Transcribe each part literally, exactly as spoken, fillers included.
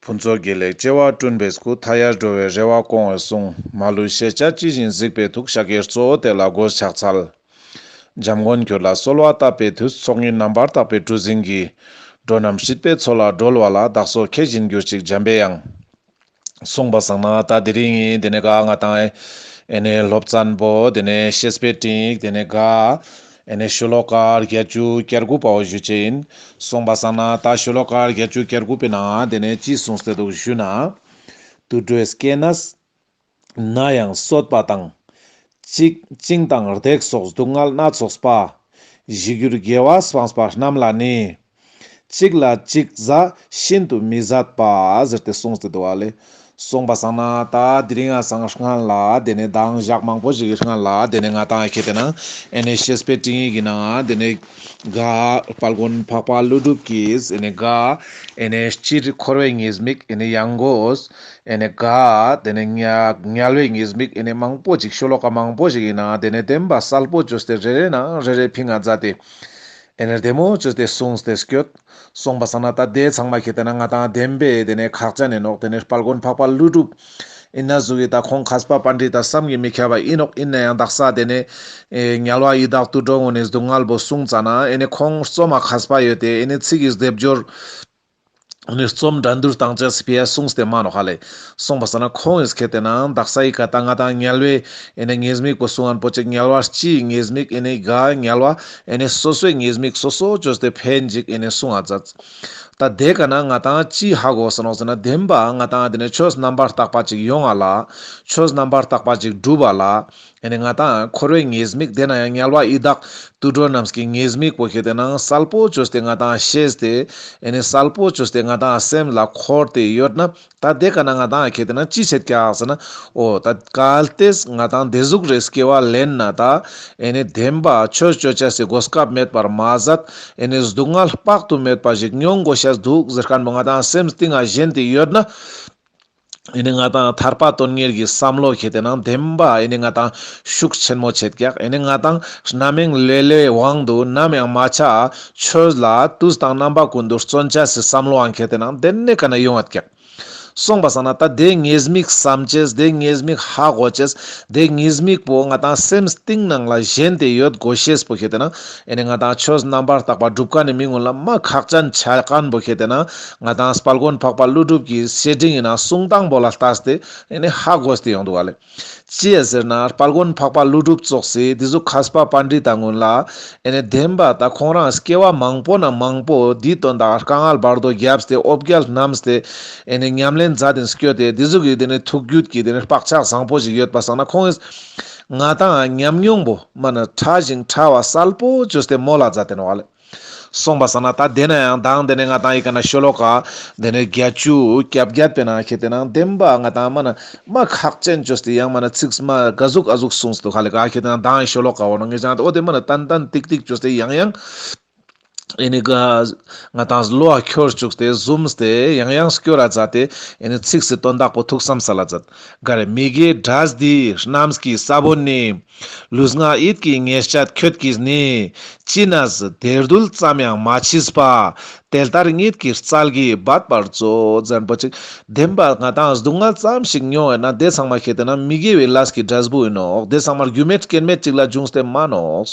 ཕུན་ཚོགས་དགེ་ལེགས་བྱེ་བ་བསྐྲུན་པའི་སྐུ། མཐའ་ཡས་འགྲོ་བའི་རེ་བ་སྐོང་བའི་གསུང་། མ་ལུས་ཤེས་བྱ་ཇི་བཞིན་གཟིགས་པའི་ཐུགས། ཤཱཀྱའི་གཙོ་བོ་དེ་ལ་མགོས་ཕྱག་འཚལ། འཇམ་མགོན་ཁྱོད་ལ་གསོལ་བ་བཏབ་པའི་མཐུས། ཚོགས་གཉིས་རྣམ་པར་དག་པའི་གྲུ་གཟིངས་ཀྱིས། འགྲོ་རྣམས་སྲིད་པའི་མཚོ་ལས་སྒྲོལ་བ་ལ། བདག་སོགས་མཁས་བཞིན་གྱུར་ཅིག་འཇམ་པའི་དབྱངས། གསུངས་པ་སང་ན་ད་དེ་རིང་ངི་དེ་ནེ་ག་ང་ཏང་ཨེ་ནེ་སློབ་ཚན་པོ་དེ་ནེ་བཤེས་པའི་སྤྲིངས་ཡིག་དེ་ནེ་ག་ཨེ་ནེ་ཤོ་ལོ་ཀ་བརྒྱད་ཅུ་གྱ་དགུ་པ་བོ་ཞུ་ཅེས་ཡིན། གསུངས་པ་སང་ན་ད་ཤོ་ལོ་ཀ་བརྒྱད་ཅུ་གྱ་དགུ་པའི་ནང་དེ་ནེ་ཅི་གསུངས་ཏེ་འདུག་ཞུ་ན། དུད་འགྲོའི་སྐྱེ་གནས་ན་ཡང་གསོད་པ་དང་། བཅིངས་བཅིངས་དང་བརྡེག་སོགས་སྡུག་བསྔལ་སྣ་ཚོགས་པ། ཞི་གྱུར་དགེ་བ་སྤངས་པ་རྣམས་ལ་ནི། གཅིག་ལ་གཅིག་ཟ་ཤིན་ཏུ་མི་བཟད་པ་ཟེར་ཏེ་གསུངས་ཏེ་འདུག་པ་ལེ། གསུངས་པ་སང་ན་ད་དེ་རིང་ང་སང་སྔན་ལ་དེ་ནེ་མདང་ཞག་མང་པོ་ཞིག་གི་སྔན་ལ་དེ་ནེ་ང་ཏང་ཁེ་ཏེ་ན་ཨེ་ནེ་བཤེས་པའི་སྤྲིངས་ཡིག་གི་ནང་དེ་ནེ་ག་དཔལ་མགོན་འཕགས་པ་ཀླུ་སྒྲུབ་ཀྱིས་ཨེ་ནེ་ག་ཨེ་ནེ་སྤྱིར་འཁོར་བའི་ཉེས་དམིགས་ཨེ་ནེ་ཡང་སྒོས་ཨེ་ནེ་ག་དེ་ནེ་དམྱལ་དམྱལ་བའི་ཉེས་དམིགས་ཨེ་ནེ་མང་པོ་ཅིག་ཤོ་ལོ་ཀ་མང་པོ་ཞིག་གི་ནང་དེ་ནེ་བདེན་པ་གསལ་པོ་བཅོས་ཏེ་རེ་རེ་ནང་རེ་རེ་ཕིང་ང་མཛད་དེ། ཨེ་ནེ་བདེ་མོ་བཅོས་ཏེ་གསུངས་ཏེ་སྐྱོད། གསུངས་པ་སང་ན་ད་དེ་ཚང་མ་ཁེ་ཏེ་ན་ང་ཏང་བདེན་པའི་དེ་ནེ་ཁག་ཅན་ཡིན་ནོག། དེ་ནེ་དཔལ་མགོན་འཕགས་པ་ཀླུ་སྒྲུབ་ཡིན་ན་ཟུག་གི་ད་ཁོང་མཁས་པ་པཎྜི་ཏ་བསམ་གྱིས་མི་ཁྱབ་པ་ཡིན་ནོག། ཡིན་ན་ཡང་དག་ས་དེ་ནེ་ཨེ་དམྱལ་བ་ཡི་དྭགས་དུད་འགྲོ་ངོ་ནི་སྡུག་བསྔལ་བོ་གསུངས་ཙ་ན་ཨེ་ནེ་ཁོང་རྩོམ་མ་མཁས་པ་ཡོད་དེ་ཨེ་ནེ་ཚིག་གི་སྡེབ་སྦྱོར་ཨེ་ནེ་རྩོམ་འགྲན་བསྡུར་བཏང་ཅེས་སི་ཕི་ཡ་གསུངས་ཏེ་མ་ནོག་ཧ་ལེ། གསུངས་པ་སང་ན་ཁོང་ངིས་ཁེ་ཏེ་ན་དག་ས་ཡི་ཀ་ད་ང་ཏང་དམྱལ་བའི་ཨེ་ནེ་ཉེས་དམིགས་པོ་གསུང་ངན་པོ་ཅིག་དམྱལ་བ་སྤྱིའི་ཉེས་དམིགས་ཨེ་ནེ་ག་དམྱལ་བ་ཨེ་ནེ་སོ་སོའི་ཉེས་དམིགས་སོ་སོ་བཅོས་ཏེ་ཕན་ཅིག་ཨེ་ནེ་གསུང་ང་མཛད། ད་དེ་ཀ་ན་ང་ཏང་ཅི་ཧ་གོ་ས་ནོག་ཟེར་ན་བདེན་པ་ང་ཏང་དེ་ནེ་ཆོས་རྣམ་པར་དག་པ་ཅིག་ཡོང་ང་ལ། ཆོས་རྣམ་པར་དག་པ་ཅིག་སྒྲུབ་པ་ལ། ཨེ་ནེ་ང་ཏང་འཁོར་བའི་ཉེས་དམིགས་དེ་ན་ཡང་དམྱལ་བ་ཡི་དྭགས་དུད་འགྲོ་རྣམས་ཀྱི་ཉེས་དམིགས་པོ་ཁེ་ཏེ་ན་གསལ་པོ་བཅོས་ཏེ་ང་ཏང་ཤེས་ཏེ་ཨེ་ནེ་གསལ་པོ་བཅོས་ཏེ་ང་ཏང་སེམས་ལ་འཁོར་ཏེ་ཡོད་ན་ད་དེ་ཀ་ན་ང་ཏང་ཁེ་ཏེ་ན་ཅི་བྱེད་ཀྱག་ཟེར་ན། འོ་ད་གལ་ཏེ་ང་ཏང་དེ་ཟུག་རེ་སྐྱེ་བ་ལེན་ན་ད་ཨེ་ནེ་བདེན་པ་ཆོས་བཅོ་ཅེས་སི་གོ་སྐབས་མེད་པར་མ་ཟད་ཨེ་ནེ་སྡུག་བསྔལ་དཔག་ཏུ་མེད་པ་ཞིག་མྱོང་དགོས་ཤེས་འདུག་ཟེར་མཁན་པོ་ང་ཏང་སེམས་གཏིང་ང་ཞེན་ཏེ་ཡོད་ན། ཨེ་ནེ་ང་ཏང་ཐར་པ་དོན་གཉེར་གྱི་བསམ་བློ་ཁེ་ཏེ་ན་བདེན་པ་ཨེ་ནེ་ང་ཏང་ཤུགས་ཆེན་མོ་བྱེད་ཀྱག། ཨེ་ནེ་ང་ཏང་རྣམ་གཡེང་ལེ་ལོའི་དབང་དུ་ནམ་ཡང་མ་ཆ་ཆོས་ལ་དུས་དང་རྣམ་པ་ཀུན་ཏུ་བརྩོན་ཅེས་སི་བསམ་བློའང་ཁེ་ཏེ་ན་དེ་ནེ་ཀ་ན་ཡོང་ངད་ཀྱག། གསུངས་པ་སང་ན་ད་དེ་ཉེས་དམིགས་བསམ་ཅེས་དེ་ཉེས་དམིགས་ཧ་གོ་ཅེས་དེ་ཉེས་དམིགས་པོ་ང་ཏང་སེམས་གཏིང་ནང་ལ་ཞེན་ཏེ་ཡོད་དགོས་ཤེས་པོ་ཁེ་ཏེ་ན་ཨེ་ནེ་ང་ཏང་ཆོས་རྣམ་པར་དག་པ་སྒྲུབ་མཁན་ནི་མི་ཀུན་ལ་མ་ཁག་ཅན་ཆ་མཁན་པོ་ཁེ་ཏེ་ན་ང་ཏང་དཔལ་མགོན་འཕགས་པ་ཀླུ་སྒྲུབ་ཀྱི་བཤེས་སྤྲིངས་ཡིན་ན་གསུང་སྟངས་པོ་ལ་ལྟས་ཏེ་ཨེ་ནེ་ཧ་གོ་སྟེ་ཡོང་འདུག་པ་ལེ། ཅི་ཟེར་ན་དཔལ་མགོན་འཕགས་པ་ཀླུ་སྒྲུབ་ཙོགས་སི་དེ་ཟུག་མཁས་པ་པཎྜི་ཏ་ཀུན་ལ་ཨེ་ནེ་བདེན་པ་ད་ཁོང་རང་སྐྱེ་བ་མང་པོ་ན་མང་པོ་དེའི་དོན་དག་དཀའ་ངལ་བར་དོ་བརྒྱབ་སྟེ་འོ་བརྒྱལ་རྣམས་ཏེ་ཨེ་ནེ་ཉམས་ལེན་མཛད་དེ་སྐྱོད་དེ་དེ་ཟུག་གི་དེ་ནེ་ཐུགས་རྒྱུད་ཀྱི་དེ་ནེ་བག་ཆགས་བཟང་པོ་ཞིག་ཡོད་པ་སང་ན་ཁོང་ངི་ང་ཏང་ཉམས་མྱོང་པོ་མ་ན་ཕྲ་ཞིང་ཕྲ་བ་གསལ་པོ་བཅོས་ཏེ་མོལ་ལ་མཛད་དེ་ནོག་པ་ལེ། གསུངས་པ་སང་ན་ད་དེ་ན་ཡང་མདང་དེ་ནེ་ང་ཏང་ཡི་ཀ་ན་ཤོ་ལོ་ཀ་དེ་ནེ་བརྒྱད་ཅུ་གྱ་བརྒྱད་པའི་ནང་ཁེ་ཏེ་ན་བདེན་པ་ང་ཏང་མ་ན་མ་ཁག་ཅན་བཅོས་ཏེ་ཡང་མ་ན་ཚིགས་མ་ག་ཟུག་ག་ཟུག་གསུངས་ཏེ་འདུག་ཧ་ལེ། ག་ཁེ་ཏེ་ན་མདང་ཡི་ཤོ་ལོ་ཀ་བོ་ནང་ངེ་ཅང་འོ་དེ་མ་ན་ཏན་ཏན་ཏིག་ཏིག་བཅོས་ཏེ་ཡང་ཡང་ཨེ་ནེ་ག་ང་ཏང་བློ་ཁྱོར་བཅུག་སྟེ་ཟུམ་སྟེ་ཡང་ཡང་སྐྱོར་ར་མཛད་དེ་ཨེ་ནེ་ཚིགས་སི་དོན་དག་པོ་ཐུགས་བསམ་ས་ལ་མཛད། ག་རེ། མི་དགེ་དགྲ་འདི་རྣམས་ཀྱི་ས་བོན་ནི། ལུས་ངག་ཡིད་ཀྱི་ཉེས་བྱས་ཁྱོད་ཀྱིས་ནི། ཅི་ནས་དེར་རྡུལ་ཙམ་ཡང་མ་མཆིས་པ། དེ་ལྟར་ཉིད་ཀྱི་རྩལ་གྱིས་འབད་པར་མཛོད། ཟེར་མཁན་པོ་ཅིག་བདེན་པ་ང་ཏང་སྡུག་བསྔལ་ཙམ་ཞིག་མྱོང་ཡོད་ན་དེ་ཚང་མ་ཁེ་ཏེ་ན་མི་དགེ་བའི་ལས་ཀྱི་འབྲས་བུ་ཡིན་ནོག། དེ་ཚང་མ་རྒྱུ་མེད་རྐྱེན་མེད་ཅིག་ལ་བྱུང་སྟེ་མ་ནོག།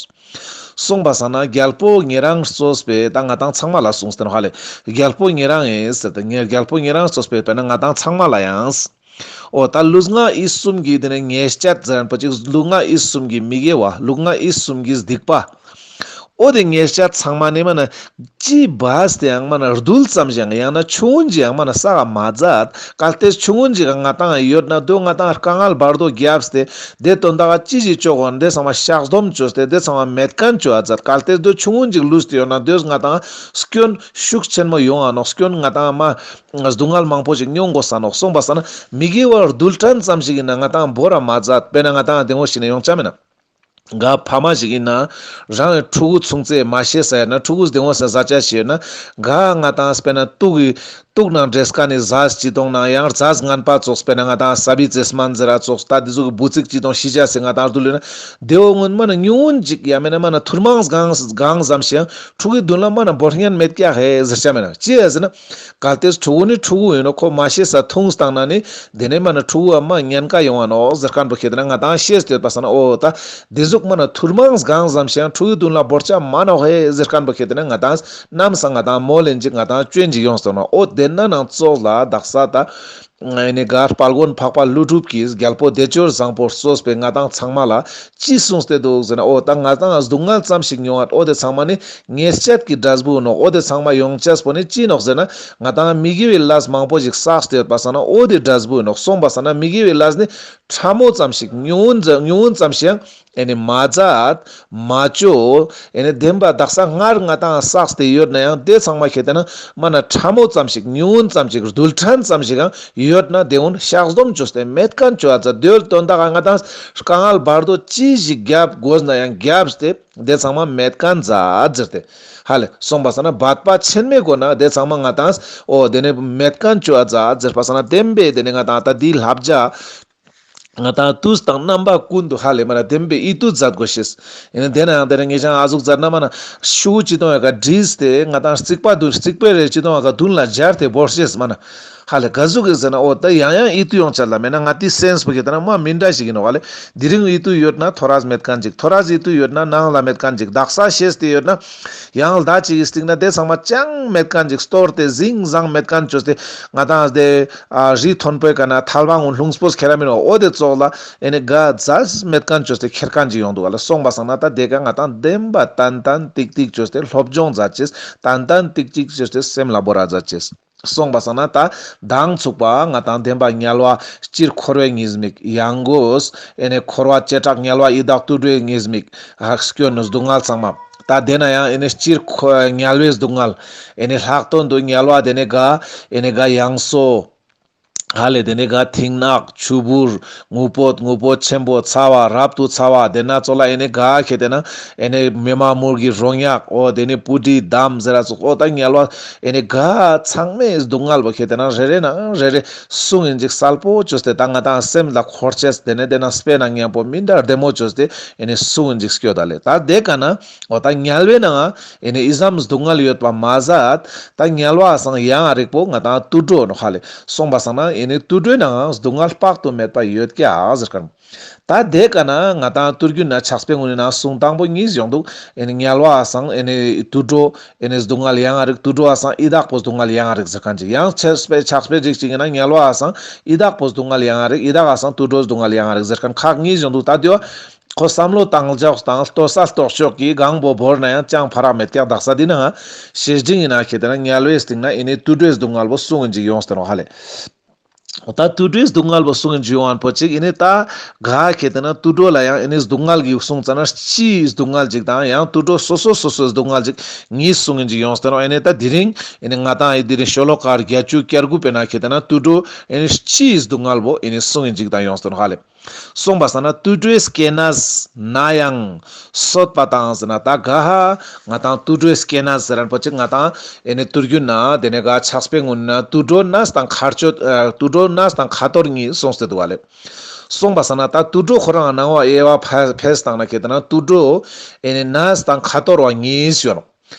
གསུངས་པ་སང་ན་རྒྱལ་པོ་ཉེ་རང་གཙོས་པའི་ད་ང་ཏང་ཚང་མ་ལ་གསུངས་ཏེ་ནོག་ཧ་ལེ། རྒྱལ་པོ་ཉེ་རང་ཡིན་ཟེར་ཏེ་ངས་རྒྱལ་པོ་ཉེ་རང་གཙོས་པའི་དཔེར་ན་ང་ཏང་ཚང་མ་ལ་ཡང་། འོ་ད་ལུས་ངག་ཡིད་གསུམ་གྱི་དེ་ནེ་ཉེས་བྱས་ཟེར་མཁན་པོ་ཅིག་ལུས་ངག་ཡིད་གསུམ་གྱི་མི་དགེ་བ་ལུས་ངག་ཡིད་གསུམ་གྱི་སྡིག་པ། འོ་དེ་ཉེས་བྱས་ཚང་མ་ནི་མ་ན་ཅི་བས་ཏེ་ཡང་མ་ན་རྡུལ་ཙམ་ཞིག་ཡང་ན་ཆུང་ངུན་ཞིག་ཡང་མ་ན་བསགས་མ་མཛད། གལ་ཏེ་ཆུང་ངུན་ཞིག་ང་ཏང་ཡོད་ན་དོ་ང་ཏང་དཀའ་ངལ་བར་དོ་བརྒྱབ་སྟེ་དེ་དོན་དག་ཅི་ཞིག་བཅོ་དགོས་ན་དེ་ཚང་མ་བཤགས་སྡོམ་བཅོས་ཏེ་དེ་ཚང་མ་མེད་མཁན་བཅོ་ཨ་མཛད། གལ་ཏེ་དོ་ཆུང་ངུན་ཞིག་ལུས་ཏེ་ཡོད་ན་དོ་ང་ཏང་སྐྱོན་ཤུགས་ཆེན་མོ་ཡོང་ང་ནོག། སྐྱོན་ང་ཏང་མ་སྡུག་བསྔལ་མང་པོ་ཞིག་མྱོང་དགོས་ས་ནོག། གསུངས་པ་སང་ན་མི་དགེ་བ་རྡུལ་ཕྲན་ཙམ་ཞིག་ཡིན་ན་ང་ཏང་བོར་ར་མ་མཛད། དཔེར་ན་ང་ཏང་དེ་ངོ་ཤེས་ན་ཡོང་ཆ་མེད་ན། ག་ཕ་མ་ཞིག་ཡིན་ན་རང་གི་ཕྲུ་གུ་ཆུང་ཙེ་མ་ཤེས་ས་ཡོད་ན་ཕྲུ་གུ་དེ་ངོ་ས་ཟ་ཆ་ཤེས་ཡོད་ན་ག་ང་ཏང་དཔེར་ན་དུག་གི་ དུག་ནང་འདྲེས་ཁན་ནི་ཟས་ཅི་དོང་ནང་ཡང་རྫས་ངན་པ་ཙོགས་པེ་ན་ང་ཏང་ས་བི་ཙེ་སྨན་ཟེར་ར་ཙོགས་ད་འདི་ཟུག་གི་འབུ་ཚིག་ཅི་དོང་ཤི་ཅེས་སི་ང་ཏང་རྡུལ་ལེ་ན་དེ་བོ་སྔོན་མ་ན་ཉུང་ངུན་ཅིག་ཡ་མེད་ན་མ་ན་ཐུར་མང་གང་གང་ཙམ་ཞིག་ཡང་ཕྲུ་གུའི་མདུན་ལ་མ་ན་བོར་ཉན་མེད་ཀྱག་ཧེ་ཟེར་ཆ་མེད་ན་ཅི་ཡ་ཟེར་ན། གལ་ཏེ་ཕྲུ་གུ་ནི་ཕྲུ་གུ་ཡིན་ནོག་ཁོ་མ་ཤེས་ས་ཐུང་སྟངས་ན་ནི་དེ་ནས་མ་ན་ཕྲུ་གུ་བ་མ་ཉན་ཀ་ཡོང་བ་ནོག་ཟེར་ཁན་པོ་ཁེ་ཏེ་ན་ང་ཏང་ཤེས་ཏེ་ཡོད་པ་སང་ན་འོ་ད་དེ་ཟུག་མ་ན་ཐུར་མང་གང་ཙམ་ཞིག་ཡང་ཕྲུ་གུའི་མདུན་ལ་བོར་ཆ་མ་ནོག་ཧེ་ཟེར་ཁན་པོ་ཁེ་ཏེ་ན་ང་ཏང་ནམ་སང་ང་ཏང་མོལ་ལེན་ཅིག་ང་ཏང་ཅོན་ཅིག་ཡོང་སྟེ་ནོག་འོ་དེ་ན་ནང་ཙོགས་ལ་དག་ས་ད། ཨེ་ནི་ག་དཔལ་མགོན་འཕགས་པ་ཀླུ་སྒྲུབ་ཀྱིས་རྒྱལ་པོ་བདེ་སྤྱོད་བཟང་པོར་གཙོས་པའི་ང་ཏང་ཚང་མ་ལ་ཅི་གསུངས་ཏེ་འདུག་ཟེར་ན། འོ་ད་ང་ཏང་སྡུག་བསྔལ་ཙམ་ཞིག་མྱོང་བ་འོ་དེ་ཚང་མ་ནི་ཉེས་སྤྱད་ཀྱི་འབྲས་བུ་ནོག་འོ་དེ་ཚང་མ་ཡོང་ཅེས་པོ་ནི་ཅི་ནོག་ཟེར་ན། ང་ཏང་མི་དགེ་བའི་ལས་མང་པོ་ཞིག་བསགས་ཏེ་ཡོད་པ་སང་ན་འོ་དེ་འབྲས་བུ་ནོག་སོང་པ་སང་ན་མི་དགེ་བའི་ལས་ནི་ཕྲ་མོ་ཙམ་ཞིག་ཉུང་ངུན་ཙམ་ཉུང་ངུན་ཙམ་ཞིག་ཡང་ཨེ་ནི་མ་མཛད་མ་ཅོ། ཨེ་ནི་བདེན་པ་དག་ས་སྔར་ང་ཏང་བསགས་ཏེ་ཡོད་ན་ཡང་དེ་ཚང་མ་ཁེ་ཏེ་ན་མ་ན་ཕྲ་མོ་ཙམ་ཞིག་ཉུང་ངུན་ཙམ་ཞིག་རྡུལ་ཕྲན་ཙམ་ཞིག་ཡང་ཡོད་ན་དེ་འུན་བཤགས་སྡོམ་ཅོས་ཏེ་མེད་ཁན་ཅོ་ཨ་ཙ་དེ་བོ་དོན་དག་ང་ཏང་དཀའ་ངལ་བར་དོ་ཅི་ཞིག་རྒྱབ་དགོས་ན་ཡང་རྒྱབ་སྟེ་དེ་ཚང་མ་མེད་ཁན་མཛད་ཟེར་ཏེ། ཧ་ལེ་སོང་པ་སང་ན་འབད་པ་ཆེན་མོའི་སྒོ་ན་དེ་ཚང་མ་ང་ཏང་འོ་དེ་ནི་མེད་ཁན་ཅོ་ཨ་ཙ་ཟེར་པ་སང་ན་བདེན་པའི་དེ་ནི་ང་ཏང་ད་འདི་བསླབ་བྱ། ང་ཏང་དུས་དང་རྣམ་པ་ཀུན་ཏུ་ཧ་ལེ་མ་ན་བདེན་པའི་ཡིད་དུ་མཛད་དགོས་ཤེས། ཡིན་ན་དེ་ན་ཡང་དེ་ནས་ངེད་ཅག་ཨ་ཟུག་མཛད་ན་མ་ན་ཤུ་གུ་ཅི་དང་ཡ་ག་བྲིས་ཏེ་ང་ཏང་རྩིག་པ་དུ་རྩིག་པའི་རེ་ཅི་དང་ཡ་ག་མདུན་ལ་སྦྱར་ཏེ་བོར་ཤེས་མ་ན། ཧ་ལེ་ག་ཟུག་གི་ཟེར་ན་འོ་ད་ཡང་ཡང་ཡིད་དུ་ཡོང་ཆ་ལ་མེད་ན་ང་ཏི་སེམས་པོ་གི་ད་ན་མ་མི་འདྲ་ཞིག་ཡིན་ནོག་ཧ་ལེ། དེ་རིང་ཡིད་དུ་ཡོད་ན་ཐོ་རས་མེད་ཁན་ཅིག་ཐོ་རས་ཡིད་དུ་ཡོད་ན་ནངས་ལ་མེད་ཁན་ཅིག་དག་ས་ཤེས་ཏེ་ཡོད་ན། ཡང་ལ་ད་ཅིག་གི་སྟིང་ན་དེ་ཚང་མ་ཅང་མེད་ཁན་ཅིག་སྟོར་ཏེ་ཟིང་ཟང་མེད་ཁན་ཅོས་ཏེ་ང་ཏང་དེ། ཨ་རི་མཐོན་པོའི་ཀ་ན་ཐལ་བ་ངུན་ལྷུང་སྤོས་ཁྱེར་ར་མིན་འོ་དེ་ཙོགས་ལ་ཨེ་ནི་ག་ཛས་མེད་ཁན་ཅོས་ཏེ་ཁྱེར་ཁན་ཅིག་ཡོང་འདུག་ག་ལ། སོང་པ་སང་ན་ད་དེ་ཀ་ང་ཏང་བདེན་པ་ཏན་ཏན་ཏིག་ཏིག་ཅོས་ཏེ་སློབ་སྦྱོང་མཛད་ཅེས། ཏན་ཏན་ཏིག་ཏིག་ཅོས་ཏེ་སེམས་ལ་བོར་ར་མཛད་ཅེས། སོང་པ་སང་ན་ད་མདང་ཚུགས་པ་ང་ཏང་བདེན་པ་དམྱལ་བ་སྤྱིར་འཁོར་བའི་ཉེས་དམིགས་ཡང་སྒོས་ཨེ་ནི་འཁོར་བ་བྱེ་བྲག་དམྱལ་བ་ཡི་དྭགས་དུད་འགྲོའི་ཉེས་དམིགས་ཧ་སྐྱོན་ནི་སྡུག་བསྔལ་ཚང་མ། ད་དེ་ན་ཡང་ཨེ་ནི་སྤྱིར་འཁོ་དམྱལ་བའི་སྡུག་བསྔལ། ཨེ་ནི་ལྷག་དོན་དུ་དམྱལ་བ་དེ་ནི་ག་ཨེ་ནི་ག་ཡང་སོ། ཧ་ལེ་དེ་ནི་ག་མཐིང་ནག་ཆུ་བུར་ངུ་པོ་ངུ་པོ་ཆེན་པོ་ཚ་བ་རབ་ཏུ་ཚ་བ་དེ་ན་ཙོགས་ལ་ཨེ་ནི་ག་ཁེ་ཏེ་ན་ཨེ་ནི་མེ་མ་མུར་གྱི་རོ་མྱགས་འོ་དེ་ནི་སྤུ་གྲི་འདམ་ཟེར་ར་ཙོགས་འོ་ད་དམྱལ་བ་ཨེ་ནི་ག་ཚང་མའི་སྡུག་བསྔལ་བོ་ཁེ་ཏེ་ན་རེ་རེ་ནང་རེ་རེ་གསུང་ཡིན་ཅིག་གསལ་པོ་ཅོས་ཏེ་ད་ང་ཏང་སེམས་ལ་འཁོར་ཅེས་དེ་ནི་དེ་ན་དཔེ་ན་མཉམ་པོ་མི་འདྲ་བདེ་མོ་ཅོས་ཏེ་ཨེ་ནི་གསུང་ཡིན་ཅིག་སྐྱོད་ད་ལེ། ད་དེ་ཀ་ན། འོ་ད་དམྱལ་བའི་ནང་ཨེ་ནི་ཨི་ཙམ་སྡུག་བསྔལ་ཡོད་པ་མ་ཟད། ད་དམྱལ་བ་སང་ཡང་རིག་པོ་ང་ཏང་དུད་འགྲོ་ནོག་ཧ་ལེ། སོང་པ་སང་ན་ཨེ་ནི་དུད་འགྲོའི་ནང་སྡུག་བསྔལ་དཔག་ཏུ་མེད་པ་ཡོད་ཀྱག་ཟེར་ཁན། ད་དེ་ཀ་ན་ང་ཏང་དུས་རྒྱུན་ན་ཕྱག་དཔེ་ངོ་ནི་ན་གསུང་དང་པོ་གཉིས་ཡོང་འདུག་ཨེ་ནི་དམྱལ་བ་སང་ཨེ་ནི་དུད་འགྲོ་ཨེ་ནི་སྡུག་བསྔལ་ཡང་རིག་དུད་འགྲོ་བ་སང་ཡི་དྭགས་པོ་སྡུག་བསྔལ་ཡང་རིག་ཟེར་ཁན་ཅིག་ཡང་ཕྱག་དཔེ་ཕྱག་དཔེ་ཅིག་ཅིག་ཡིན་ན་དམྱལ་བ་སང་ཡི་དྭགས་པོ་སྡུག་བསྔལ་ཡང་རིག་ཡི་དྭགས་སང་དུད་འགྲོ་སྡུག་བསྔལ་ཡང་རིག་ཟེར་ཁན་ཁག་གཉིས་ཡོང་འདུག་ད་དེ་བ། ཁོ་བསམ་བློ་བཏང་ལྗོགས་དང་ལྟོས་ས་ལྟོགས་ཤོག་གི་གང་པོ་བོར་ན་ཡང་ཅང་ཕ་རག་མེད་ཀྱག་དག་ས་འདི་ན་ང་བཤེས་སྤྲིང་ཡིན་ན་ཁེ་ཏེ་ན་དམྱལ་བའི་སྟེང་ན་ཨེ་ནི་དུད་འགྲོའི་སྡུག་བསྔལ་བོ་གསུང་ཡིན་ཅིག་ཡོངས་ཏེ་ནོག་ཧ་ལེ། ད་དུད་འགྲོའི་སྡུག་བསྔལ་བོ་གསུང་ཡིན་ཅིག་ཡོང་བ་པོ་ཅིག་ཨེ་ནི་ད་ག་ཁེ་ཏེ་ན་དུད་འགྲོ་ལ་ཡང་ཨེ་ནི་སྡུག་བསྔལ་གྱི་གསུང་ཙ་ན་སྤྱིའི་སྡུག་བསྔལ་ཅིག་དང་ཡང་དུད་འགྲོ་སོ་སོ་སོ་སོའི་སྡུག་བསྔལ་ཅིག་གཉིས་གསུང་ཡིན་ཅིག་ཡོངས་ཏེ་ནོག་ཨེ་ནི་ད་དེ་རིང་ཨེ་ནི་ང་ཏང་ཨེ་དེ་རིང་ཤོ་ལོ་ཀ་བརྒྱད་ཅུ་གྱ་དགུ་པའི་ན་ཁེ་ཏེ་ན་དུད་འགྲོ་ཨེ་ནི་སྤྱིའི་སྡུག་བསྔལ་བོ་ཨེ་ནི་གསུང་ཡིན་ཅིག་དང་ཡོངས་ཏེ་ནོག་ཧ་ལེ། གསུངས་པ་སང་ན་དུད་འགྲོའི་སྐྱེ་གནས་ན་ཡང་གསོད་པ་དང་ཟེར་ན་ད་ག་ཧ་ང་ཏང་དུད་འགྲོའི་སྐྱེ་གནས་ཟེར་རན་པོ་ཅིག་ང་ཏང་ཨེ་ནི་དུས་རྒྱུན་ན་དེ་ནས་ག་ཕྱག་དཔེ་ངོ་ན་དུད་འགྲོ་གནས་དང་ཁ་གཏོར་ཨ་དུད་འགྲོ་གནས་དང་ཁ་གཏོར་གཉིས་གསུངས་ཏེ་འདུག་བ་ལེ། གསུངས་པ་སང་ན་ད་དུད་འགྲོ་ཁོ་རང་སྣང་བ་དབྱེ་བ་ཕ་ཕེས་བཏང་ན་ཁེ་ཏེ་ན་དུད་འགྲོ་ཨེ་ནི་གནས་དང་ཁ་གཏོར་བ་གཉིས་ཡོད་ནོག་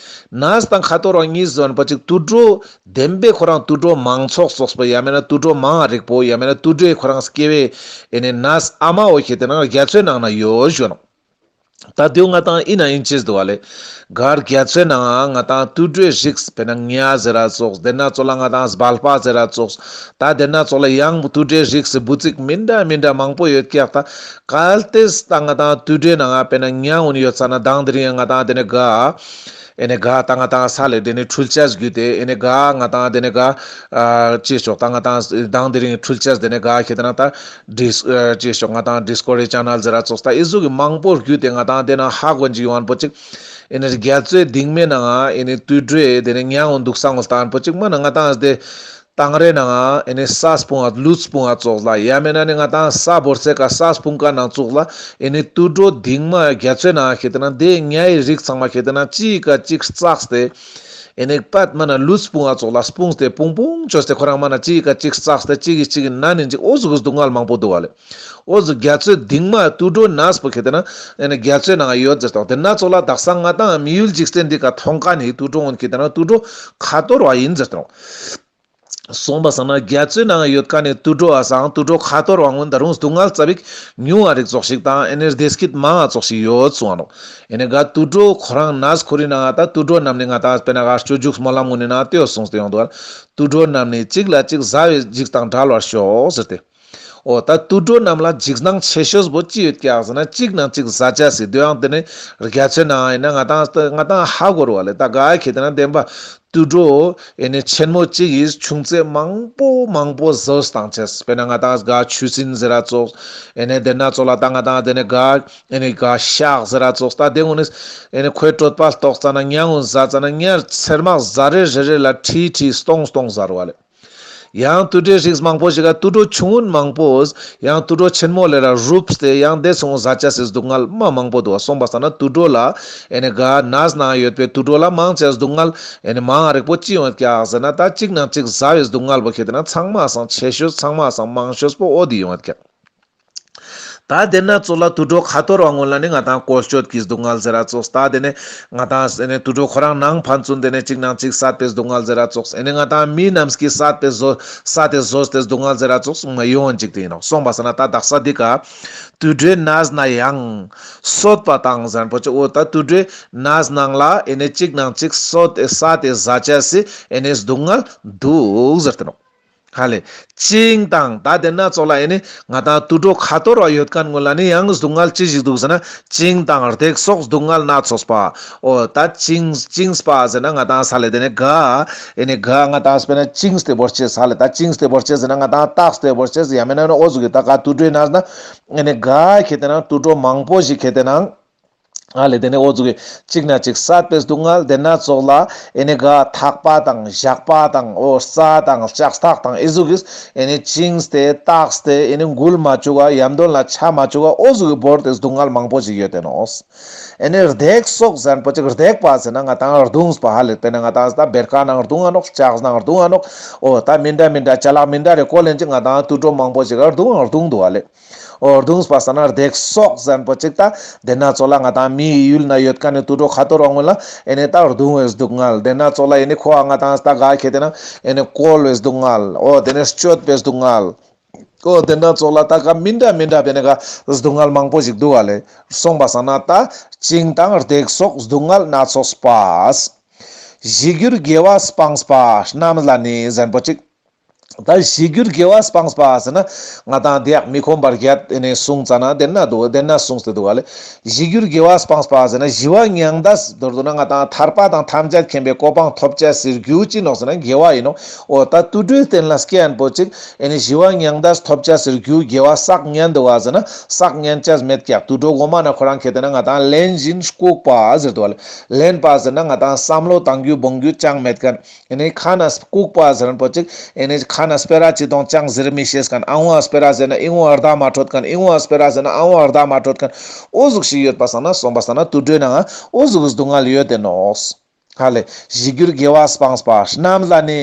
གནས་དང་ཁ་གཏོར་བ་གཉིས་ཟེར་བ་ཅིག་དུད་འགྲོ་བདེན་པའི་ཁོ་རང་དུད་འགྲོ་མང་ཚོགས་ཚོགས་པ་ཡང་མེད་ན་དུད་འགྲོ་མང་རིག་པོ་ཡང་མེད་ན་དུད་འགྲོའི་ཁོ་རང་སྐྱེ་བའི་ཨེ་ནི་གནས་ཨ་མ་འོ་ཁེ་ཏེ་ན་རྒྱ་མཚོའི་ནང་ན་ཡོད་ཞུ་ནོག་ད་དེའུ་ང་ཏང་ཨི་ན་ཨིན་ཅེས་འདུག་བ་ལེ། གར་རྒྱ་མཚོའི་ནང་ང་ཏང་དུད་འགྲོའི་རིགས་དཔེར་ན་ཉ་ཟེར་ར་ཙོགས་དེ་ན་ཙོགས་ལ་ང་ཏང་སྦལ་པ་ཟེར་ར་ཙོགས་ད་དེ་ན་ཙོགས་ལ་ཡང་དུད་འགྲོའི་རིགས་སི་འབུ་ཚིག་མི་འདྲ་མི་འདྲ་མང་པོ་ཡོད་ཀྱག་ད་གལ་ཏེ་ད་ང་ཏང་དུད་འགྲོའི་ནང་ང་དཔེར་ན་ཉ་འོན་ཡོད་ས་ན་དང་དེ་རིང་ང་ཏང་དེ་ནས་ག་ཨེ་ནི་ག་ད་ང་ཏང་ས་ལེ་དེ་ནི་འཁྲུལ་ཆས་བརྒྱུད་དེ་ཨེ་ནི་ག་ང་ཏང་དེ་ནི་ག་ཨ་ཅེས་ཆོག་ད་ང་ཏང་དང་དེ་རིང་འཁྲུལ་ཆས་དེ་ནི་ག་ཁེ་ཏེ་ན་ད་ཌིས་ཨ་ཅེས་ཆོག་ང་ཏང་ཌིས་ཀོ་བརི་ཅེ་ནལ་ཟེར་ར་ཙོགས་ད་ཨི་ཟུག་གི་མང་པོ་བརྒྱུད་དེ་ང་ཏང་དེ་ན་ཧ་གོ་ཡིན་ཅིག་ཡོང་བ་པོ་ཅིག་ཨེ་ནི་རྒྱ་མཚོའི་གདིང་མའི་ནང་ང་ཨེ་ནི་དུད་འགྲོའི་དེ་ནི་ཉ་འོན་འདུག་ས་ངོ་ལྟ་བ་པོ་ཅིག་མ་ན་ང་ཏང་དེ་ཏང་རེ་ནང་ཨེ་ནི་ས་སྤུངས་ལུད་སྤུངས་ཙོགས་ལ་ཡ་མེད་ན་ནི་ང་ཏང་ས་བོར་ཚེ་ཀ་ས་སྤུངས་ཀ་ནང་ཙོགས་ལ་ཨེ་ནི་དུད་འགྲོ་གདིང་མ་རྒྱ་མཚོའི་ནང་ཁེ་ཏེ་ན་དེ་ཉའི་རིགས་ཚང་མ་ཁེ་ཏེ་ན་གཅིག་ཀ་གཅིག་བཙགས་ཏེ་ ཨེ་ནེ་པད་མ་ན་ལུས་སྤུངས་པ་ཙོགས་ལ་སྤུངས་ཏེ་སྤུངས་སྤུངས་ཅོས་ཏེ་ཁོ་རང་མ་ན་གཅིག་ག་གཅིག་བཙགས་ཏེ་གཅིག་གིས་གཅིག་གི་ན་ནི་འཇིག་འོ་ཟུག་གི་སྡུག་བསྔལ་མང་པོ་འདུག་བ་ལེ། འོ་ཟུག་རྒྱ་མཚོའི་གཏིང་མ་དུད་འགྲོ་ནས་པོ་ཁེ་ཏེ་ན་ཨེ་ནེ་རྒྱ་མཚོའི་ནང་ཡོད་ཟེར་ཏོ། དེ་ན་ཙོགས་ལ་དག་ས་ང་ཏང་མི་ཡུལ་འཇིག་རྟེན་འདི་ཀ་མཐོང་མཁན་ནི་དུད་འགྲོ་འོན་ཁེ་ཏེ་ན་དུད་འགྲོ་ཁ་ཐོར་བ་ཡིན་ཟེར་ཏོ། སོང་པ་སང་ན་རྒྱ་མཚོའི་ནང་ཡོད་མཁན་ནི་དུད་འགྲོ་བ་སང་དུད་འགྲོ་ཁ་ཐོར་བ་ངོ་ད་རུང་སྡུག་བསྔལ་ཙ་པིག་ཉུང་བ་རིག་ཙོགས་ཤིག་དང་ཨེ་ནེ་བདེ་སྐྱིད་མང་བ་ཙོགས་ཤིག་ཡོད་གསུང་བ་ནོག། ཨེ་ནེ་ག་དུད་འགྲོ་ཁོ་རང་ནས་ཁོ་རི་ནང་ད་དུད་འགྲོ་རྣམས་ནི་ང་ཏང་སྤེར་ན་ག་སྤྱོད་འཇུག་སྨོན་ལམ་ངོ་ནི་ནང་ལྟོས་གསུངས་ཏེ་ཡོང་འདུག་བ། དུད་འགྲོ་རྣམས་ནི་གཅིག་ལ་གཅིག་བཟའ་བའི་འཇིགས་དང་བྲལ་བར་ཤོག་ཟེར་ཏེ། འོ་ད་དུད་འགྲོ་རྣམས་ལ་འཇིགས་སྣང་ཆེ་ཤོས་པོ་ཅི་ཡོད་ཀྱག་ཟེར་ན་གཅིག་ནང་གཅིག་བཟའ་ཅེས་སི་དུ་ཡང་དེ་ནི་རྒྱ་མཚོའི་ནང་ཡིན་ན་ང་ཏང་ང་ཏང་ཧ་གོ་རུ་བ་ལེ། ད་ག་ཁེ་ཏེ་ན་བདེན་པ་དུད་འགྲོ་ཨེ་ནེ་ཆེན་མོ་གཅིག་གིས་ཆུང་ཚེ་མང་པོ་མང་པོ་ཟོས་བཏང་ཅེས། སྤེར་ན་ང་ཏང་ག་ཆུ་སྲིན་ཟེར་ར་ཙོགས། ཨེ་ནེ་དེ་ན་ཙོགས་ལ་ད་ང་ཏང་དེ་ནེ་ག་ཨེ་ནེ་ག་ཤག་ཟེར་ར་ཙོགས། ད་དེ་ངོ་ནི་ཨེ་ནེ་ཁོའི་གྲོད་པ་ལྟོགས་ཙ་ན་ཉ་ངོ་ཟ་ཙ་ན་ཉ་ཚེར་མ་ཟ་རེ་རེ་རེ་ལ་ཁྲི་ཁྲི་སྟོང་སྟོང་ཟ་རུ་བ་ལེ། ཡང་དུད་འགྲོའི་རིགས་མང་པོ་ཞིག་ག་དུད་འགྲོ་ཆུང་ངུན་མང་པོས་ཡང་དུད་འགྲོ་ཆེན་མོ་ལས་ར་རུབ་སྟེ་ཡང་དེ་སོང་ཟ་ཅེས་སི་སྡུག་བསྔལ་མ་མང་པོ་འདུག་བ། སོང་པ་སང་ན་དུད་འགྲོ་ལ་ཨེ་ནེ་ག་ནས་ན་ཡོད་པའི་དུད་འགྲོ་ལ་མང་ཆེ་སྡུག་བསྔལ་ཨེ་ནེ་མང་རིག་པོ་ཅི་ཡོང་ཀྱག་ཟེར་ན་ད་གཅིག་ནང་གཅིག་ཟ་བའི་སྡུག་བསྔལ་པོ་ཁེ་ཏེ་ན་ཚང་མ་སང་ཆེ་ཤོས་ཚང་མ་སང་མང་ཤོས་པོ་འོ་དེ་ཡོང་ཀྱག། ད་དེ་ན་ཙོགས་ལ་དུད་འགྲོ་ཁ་ཐོར་བ་ངོ་ལ་ནི་ང་ཏང་བཀོལ་སྤྱོད་ཀྱི་སྡུག་བསྔལ་ཟེར་ར་ཙོགས། ད་དེ་ནེ་ང་ཏང་ཨེ་ནེ་དུད་འགྲོ་ཁོ་རང་ནང་ཕན་ཚུན་དེ་ནེ་གཅིག་ནང་གཅིག་བསད་པའི་སྡུག་བསྔལ་ཟེར་ར་ཙོགས། ཨེ་ནེ་ང་ཏང་མི་རྣམས་ཀྱིས་བསད་པའི་ཟོ་བསད་དེ་ཟོས་ཏེ་སྡུག་བསྔལ་ཟེར་ར་ཙོགས་མ་ཡོང་ཅིག་དེ་ཡིན་ནོག། སོང་པ་སང་ན་ད་དག་ས་འདི་ཀ་དུད་འགྲོའི་ནས་ན་ཡང་གསོད་པ་དང་ཟེར་པོ་ཅིག། འོ་ད་དུད་འགྲོའི་ནས་ནང་ལ་ཨེ་ནེ་གཅིག་ནང་གཅིག་གསོད་དེ་བསད་དེ་ཟ་ཅེས་སི་ཨེ་ནེ་སྡུག་བསྔལ་འདུག་ཟེར་ཏེ་ནོག། ཧ་ལེ། བཅིངས་དང་ད་དེ་ན་ཙོགས་ལ་ཨེ་ནེ་ང་ཏང་དུད་འགྲོ་ཁ་ཐོར་བ་ཡོད་མཁན་ངོ་ལ་ནི་ཡང་སྡུག་བསྔལ་ཅི་ཞིག་འདུག་ཟེར་ན་བཅིངས་དང་རྡེག་སོགས་སྡུག་བསྔལ་སྣ་ཚོགས་པ། འོ་ད་བཅིངས་བཅིངས་པ་ཟེར་ན་ང་ཏང་ས་ལེ་དེ་ནེ་ག་ཨེ་ནེ་ག་ང་ཏང་སྤེར་ན་བཅིངས་ཏེ་བོར་ཅེས་ས་ལེ། ད་བཅིངས་ཏེ་བོར་ཅེས་ཟེར་ན་ང་ཏང་བཏགས་ཏེ་བོར་ཅེས་ཡང་མེད་ན་ནི་འོ་ཟུག་གི་ད་ག་དུད་འགྲོའི་ནས་ན་ཨེ་ནེ་ག་ཁེ་ཏེ་ན་དུད་འགྲོ་མང་པོ་ཞིག་ཁེ་ཏེ་ན་ཨ་ལེ་དེ་ནེ་འོ་ཟུག་གི་གཅིག་ནང་གཅིག་བསད་པའི་སྡུག་བསྔལ། དེ་ན་ཙོགས་ལ་ཨེ་ནེ་ག་ཐག་པ་དང་ཞགས་པ་དང་འོ་རྩྭ་དང་ལྕགས་ཐག་དང་ཨེ་ཟུག་གིས་ཨེ་ནེ་བཅིངས་ཏེ་བཏགས་ཏེ་ཨེ་ནེ་འགུལ་མ་བཅུག་ག་ཡམ་དོན་ལ་ཆ་མ་བཅུག་ག་འོ་ཟུག་གི་བོར་ཏེ་སྡུག་བསྔལ་མང་པོ་ཞིག་ཡོད་དེ་ནོག། ཨེ་ནེ་རྡེག་སོགས་ཟེར་པོ་ཅིག་རྡེག་པ་ཟེར་ན་ང་ཏང་རྡུངས་པ། ཧ་ལེ་དཔེར་ན་ང་ཏང་ད་བེར་ཀ་ནང་རྡུང་ང་ནོག། ལྕགས་ནང་རྡུང་ང་ནོག། འོ་ད་མི་འདྲ་མི་འདྲ་ཅ་ལག་མི་འདྲ་རེ་བཀོལ་ལེན་ཅིག་ང་ཏང་དུད་འགྲོ་མང་པོ་ཞིག་ག་རྡུང་ང་རྡུང་འདུག་ཧ་ལེ། འོ་རྡུངས་པ་ཟེར་ན་རྡེག་སོགས་ཟེར་པོ་ཅིག་ད་དེ་ན་ཙོགས་ལ་ང་ཏང་མིའི་ཡུལ་ན་ཡོད་མཁན་ནི་དུད་འགྲོ་ཁ་ཐོར་བ་ངོ་ལ་ཨེ་ནེ་ད་རྡུང་བའི་སྡུག་བསྔལ། དེ་ན་ཙོགས་ལ་ཨེ་ནེ་ཁོ་ཨ་ང་ཏང་ད་ག་ཁེ་ཏེ་ན་ཨེ་ནེ་བཀོལ་བའི་སྡུག་བསྔལ། འོ་དེ་ནེ་གཅོད་པའི་སྡུག་བསྔལ། འོ་དེ་ན་ཙོགས་ལ་ད་ག་མི་འདྲ་མི་འདྲ་བེ་ནེ་ག་སྡུག་བསྔལ་མང་པོ་ཞིག་འདུག་ཧ་ལེ། སོང་པ་སང་ན་ད་བཅིངས་དང་རྡེག་སོགས་སྡུག་བསྔལ་སྣ་ཚོགས་པ། གཞི་གྱུར་དགེ་བ་སྤངས་པ་རྣམས་ལ་ནི་ཟེར་པོ་ཅིག། ད་གཞི་གྱུར་དགེ་བ་སྤངས་པ་ཟེར་ན་ང་ཏང་དེ་ཡག་མི་ཁོམ་པ་བརྒྱད་ཨེ་ནེ་གསུངས་ཙ་ན་དེ་ན་འདུག། དེ་ན་གསུངས་ཏེ་འདུག་ཧ་ལེ། གཞི་གྱུར་དགེ་བ་སྤངས་པ་ཟེར་ན་ཞི་བ་མྱང་འདས་མདོར་བསྡུ་ན་ང་ཏང་ཐར་པ་དང་ཐམས་ཅད་མཁྱེན་པའི་གོ་འཕང་ཐོབ་ཅེས་སི་རྒྱུ་ཅི་ནོག་ཟེར་ན་དགེ་བ་ཡིན་ནོག། འོ་ད་དུད་འགྲོའི་རྟེན་ལ་སྐྱེ་ཡན་པོ་ཅིག་ཨེ་ནེ་ཞི་བ་མྱང་འདས་ཐོབ་ཅེས་སི་རྒྱུ་དགེ་བ་བསགས་ཉན་འདུག་ག་ཟེར་ན་བསགས་ཉན་ཅེས་མེད་ཀྱག། དུད་འགྲོ་གོ་མ་ན་ཁོ་རང་ཁེ་ཏེ་ན་ང་ཏང་ལེན་བཞིན་ལྐུགས་པ་ཟེར་འདུག་ཧ་ལེ། ལེན་པ་ཟེར་ན་ང་ཏང་བསམ་བློ་གཏང་རྒྱུ་སྤོང་རྒྱུ་ཅང་མེད་མཁན། ཨེ་ནེ་ཁ་ན་ལྐུགས་པ་ཟེར་ན་པོ་ཅིག་ཨེ་ནེ་ཁ་ན་སྤེ་ར་ཅི་དང་ཅང་ཟེར་མི་ཤེས་མཁན། ཨ་ངོ་ཨ་སྤེ་ར་ཟེར་ན་ཨི་ངོ་ཨ་བརྡ་མ་འཕྲོད་མཁན། ཨི་ངོ་ཨ་སྤེ་ར་ཟེར་ན་ཨ་ངོ་ཨ་བརྡ་མ་འཕྲོད་མཁན། འོ་ཟུག་ཞིག་ཡོད་པ་སང་ན་སོང་པ་སང་ན་དུད་འགྲོའི་ནང་འོ་ཟུག་གི་སྡུག་བསྔལ་ཡོད་དེ་ནོག། ཧ་ལེ། གཞི་གྱུར་དགེ་བ་སྤངས་པ་རྣམས་ལ་ནི།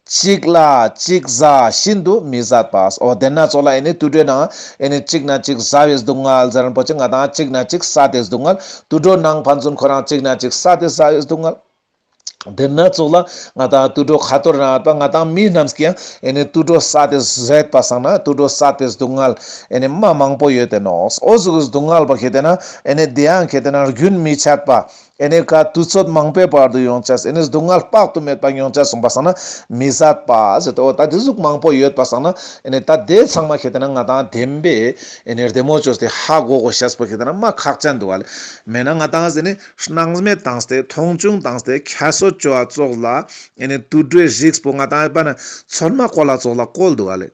གཅིག་ལ་གཅིག་བཟའ་ཤིན་ཏུ་མི་བཟད་པ། འོ་དེ་ན་ཙོགས་ལ་ཨེ་ནེ་དུད་འགྲོའི་ནང་ཨེ་ནེ་གཅིག་ན་གཅིག་བཟའ་བའི་སྡུག་བསྔལ་ཟེར་ན་པོ་ཅིག་ང་ཏང་གཅིག་ན་གཅིག་བསད་དེ་སྡུག་བསྔལ། དུད་འགྲོ་ནང་ཕན་ཚུན་ཁོ་རང་གཅིག་ན་གཅིག་བསད་དེ་བཟའ་བའི་སྡུག་བསྔལ། དེ་ན་ཙོགས་ལ་ང་ཏང་དུད་འགྲོ་ཁ་ཐོར་ན་ང་ཏང་མི་རྣམས་ཀྱང་ཨེ་ནེ་དུད་འགྲོ་བསད་དེ་བཟའ་བ་སང་ན་དུད་འགྲོ་བསད་དེ་སྡུག་བསྔལ་ཨེ་ནེ་མ་མང་པོ་ཡོད་དེ་ནོག། འོ་ཟུག་གི་སྡུག་བསྔལ་པོ་ཁེ་ཏེ་ན་ཨེ་ནེ་དེ་ཡང་ཁེ་ཏེ་ན་རྒྱུན་མི་འཆད་པ་ཨེ་ནེ་ག་དུས་ཚོད་མང་པོའི་བར་དུ་ཡོང་ཅེས་ཨེ་ནེ་སྡུག་བསྔལ་དཔག་ཏུ་མེད་པ་མྱོང་ཅེས་སོང་པ་སང་ན་མི་བཟད་པ་ཟེར་ཏེ། འོ་ད་དེ་ཟུག་མང་པོ་ཡོད་པ་སང་ན་ཨེ་ནེ་ད་དེ་ཚང་མ་ཁེ་ཏེ་ན་ང་ཏང་བདེན་པའི་ཨེ་ནེ་བདེ་མོ་ཅོས་ཏེ་ཧ་གོ་གོ་ཤེས་པོ་ཁེ་ཏེ་ན་མ་ཁག་ཅན་འདུག་ཧ་ལེ། མེད་ན་ང་ཏང་ཟེར་ནི། སྣང་མེད་བཏང་སྟེ་མཐོང་ཆུང་བཏང་སྟེ་ཁྱད་གསོད་བཅོ་བ་ཙོགས་ལ་ཨེ་ནེ་དུད་འགྲོའི་རིགས་པོ་ང་ཏང་ཨེ་པ་ན་ཚོད་མ་བཀོལ་ལ་ཙོགས་ལ་བཀོལ་འདུག་ཨ་ལེ།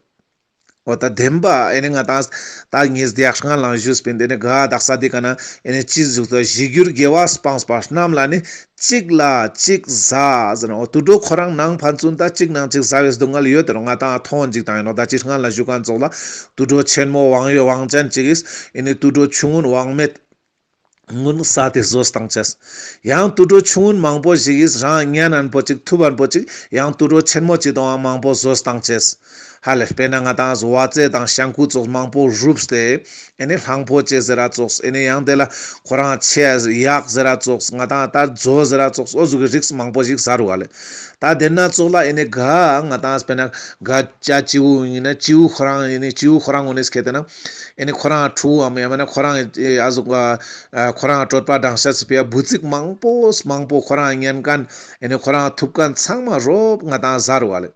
འོ་ད་བདེན་པ་ཨེ་ནེ་ང་ཏང་ད་ངས་དེ་ཡག་སྔ་ལང་ཞུས་པིན། དེ་ནེ་ག་དག་ས་དེ་ཀ་ན་ཨེ་ནེ་ཅི་ཟུག་ད་གཞི་གྱུར་དགེ་བ་སྤངས་པ་རྣམས་ལ་ནི་གཅིག་ལ་གཅིག་བཟའ་ཟེར་ན། འོ་དུད་འགྲོ་ཁོ་རང་ནང་ཕན་ཚུན་ད་གཅིག་ནང་གཅིག་བཟའ་བའི་སྡུག་བསྔལ་ཡོད་དེ་རུང་ང་ཏང་མཐོང་འཇིག་དང་ཡིན་ནོ། ད་ཅི་སྔ་ལ་ཞུ་མཁན་ཙོགས་ལ་དུད་འགྲོ་ཆེན་མོ་དབང་ཡོད་དབང་ཅན་ཅིག་གིས་ཨེ་ནེ་དུད་འགྲོ་ཆུང་ངུན་དབང་མེད། སྔོན་ས་དེ་ཟོས་བཏང་ཅེས། ཡང་དུད་འགྲོ་ཆུང་ངུན་མང་པོ་ཞིག་གིས་རང་ཉན་ཨན་པོ་ཅིག་ཐུབ་ཨན་པོ་ཅིག་ཡང་དུད་འགྲོ་ཆེན་མོ་ཅིག་དང་མང་པོ་ཟོས་བཏང་ཅེས། ཧ་ལེ་དཔེར་ན་ང་ཏང་ཝ་ཙེ་དང་ཤང་ཀུ་ཙོགས་མང་པོ་རུབས་ཏེ། ཨེ་ནི་གླང་པོ་ཆེ་ཟེར་ར་ཙོགས། ཨེ་ནི་ཡང་དེ་ལ་ཁོ་རང་ཆེ་གཡག་ཟེར་ར་ཙོགས། ང་ཏང་ད་མཛོ་ཟེར་ར་ཙོགས། འོ་ཟུག་གི་རིགས་མང་པོ་ཞིག་ཟ་རུག་ཨ་ལེ། ད་དེ་ན་ཙོགས་ལ་ཨེ་ནི་ག་ང་ཏང་དཔེར་ན་ག་ཅ་ཅིའུ་ཡིན་ན་ཅིའུ་ཁོ་རང་ཨེ་ནི་ཅིའུ་ཁོ་རང་ངོ་ནས་ཁེ་ཏེ་ན། ཨེ་ནི་ཁོ་རང་ཕྲུ་གུའམ་ཡང་མེད་ན་ཁོ་རང་ཨ་ཟུག་ཨ་ཁོ་རང་གྲོད་པ་འགྲངས་ཤ་ཚི་པའི་འབུ་ཚིག་མང་པོ་མང་པོ་ཁོ་རང་ཉན་མཁན། ཨེ་ནི་ཁོ་རང་ཐུབ་མཁན་ཚང་མ་རོབ་ང་ཏང་ཟ་རུག་ཨ་ལེ།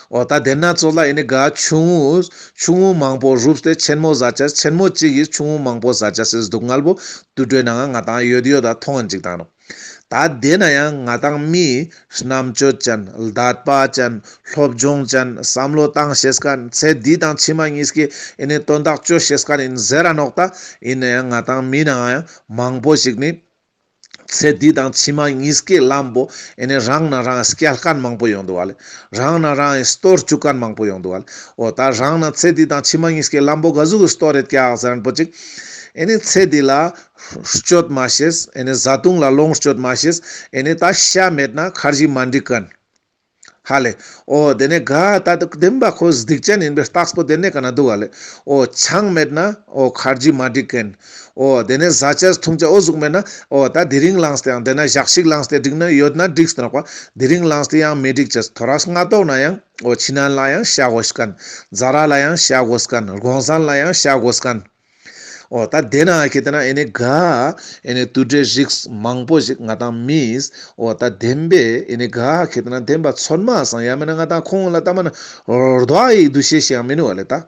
འོ་ད་དེ་ན་ཙོགས་ལ་ཨེ་ནི་ག་ཆུང་ངུ་ཆུང་ངུ་མང་པོ་རུབས་ཏེ་ཆེན་མོ་ཟ་ཅེས། ཆེན་མོ་གཅིག་གིས་ཆུང་ངུ་མང་པོ་ཟ་ཅེས་སི་སྡུག་བསྔལ་པོ་དུད་འགྲོའི་ནང་ང་ང་ཏང་ཡོད་ཡོད་ད་མཐོང་ཨན་ཅིག་ཏང་ནོག། ད་དེ་ན་ཡང་ང་ཏང་མི་རྣམ་དཔྱོད་ཅན་ལྡན་པ་ཅན་སློབ་སྦྱོང་ཅན་བསམ་བློ་བཏང་ཤེས་མཁན་ཚེ་འདི་དང་ཕྱི་མ་གཉིས་ཀའི་ཨེ་ནི་དོན་དག་ཅོ་ཤེས་མཁན་ཡིན་ཟེར་ར་ནོག། ད་ཡིན་ན་ཡང་ང་ཏང་མི་ནང་ང་ཡང་མང་པོ་ཞིག་ནི། ཚེ་འདི་དང་ཕྱི་མ་གཉིས་ཀའི་ལམ་པོ་ཨེ་ནི་རང་ན་རང་སྐྱལ་མཁན་མང་པོ་ཡོང་འདུག་བ་ལེ། རང་ན་རང་སྟོར་བཅུག་མཁན་མང་པོ་ཡོང་འདུག་བ་ལེ། འོ་ད་རང་ན་ཚེ་འདི་དང་ཕྱི་མ་གཉིས་ཀའི་ལམ་པོ་ག་ཟུག་གི་སྟོར་རེད་ཀྱག་ཟེར་ན་པོ་ཅིག། ཨེ་ནི་ཚེ་འདི་ལ་སྤྱོད་མ་ཤེས། ཨེ་ནི་བཟའ་བཏུང་ལ་ལོངས་སྤྱོད་མ་ཤེས། ཨེ་ནི་ད་ཤ་མེད་ན་ཁར་ཇི་མ་འགྲིག་མཁན། ཧ་ལེ། འོ་དེ་ནས་ག་ད་དུ་བདེན་པ་ཁོ་སྡིག་ཅན་ཡིན་པའི་རྟགས་པོ་དེ་ནས་ག་ན་འདུག་ག་ལེ། འོ་ཆང་མེད་ན་འོ་ཁར་ཇི་མ་འགྲིག་མཁན། འོ་དེ་ནས་ཟ་ཅེས་འཐུང་ཅེས་འོ་ཟུག་མེད་ན། འོ་ད་དེ་རིང་ལངས་ཏེ་ཡང་དེ་ན་ཞག་ཞིག་ལངས་ཏེ་འགྲིག་ན་ཡོད་ན་འགྲིག་སྟེ་ནོག་པ། དེ་རིང་ལངས་ཏེ་ཡང་མི་འགྲིག་ཅེས། ཐོ་རས་སྔ་ཏོག་ན་ཡང་འོ་ཕྱི་ནང་ལ་ཡང་ཤ་དགོས་མཁན། ཛ་ར་ལ་ཡང་ཤ་དགོས་མཁན། དགོང་ཟན་ལ་ཡང་ཤ་དགོས་མཁན། འོ་ད་དེ་ན་ཁེ་ཏེ་ན་ཨེ་ནི་ག་ཨེ་ནི་དུད་འགྲོའི་རིགས་མང་པོ་ཞིག་ང་ཏང་མིས་འོ་ད་བདེན་པའི་ཨེ་ནི་ག་ཁེ་ཏེ་ན་བདེན་པ་ཚོད་མ་སང་ཡང་མེད་ན་ང་ཏང་ཁོང་ལ་ལྟ་མ་ན་རྡོ་ཡི་འདུ་ཤེས་ཤིག་ཡང་མི་ནུག་བ་ལེ་ད།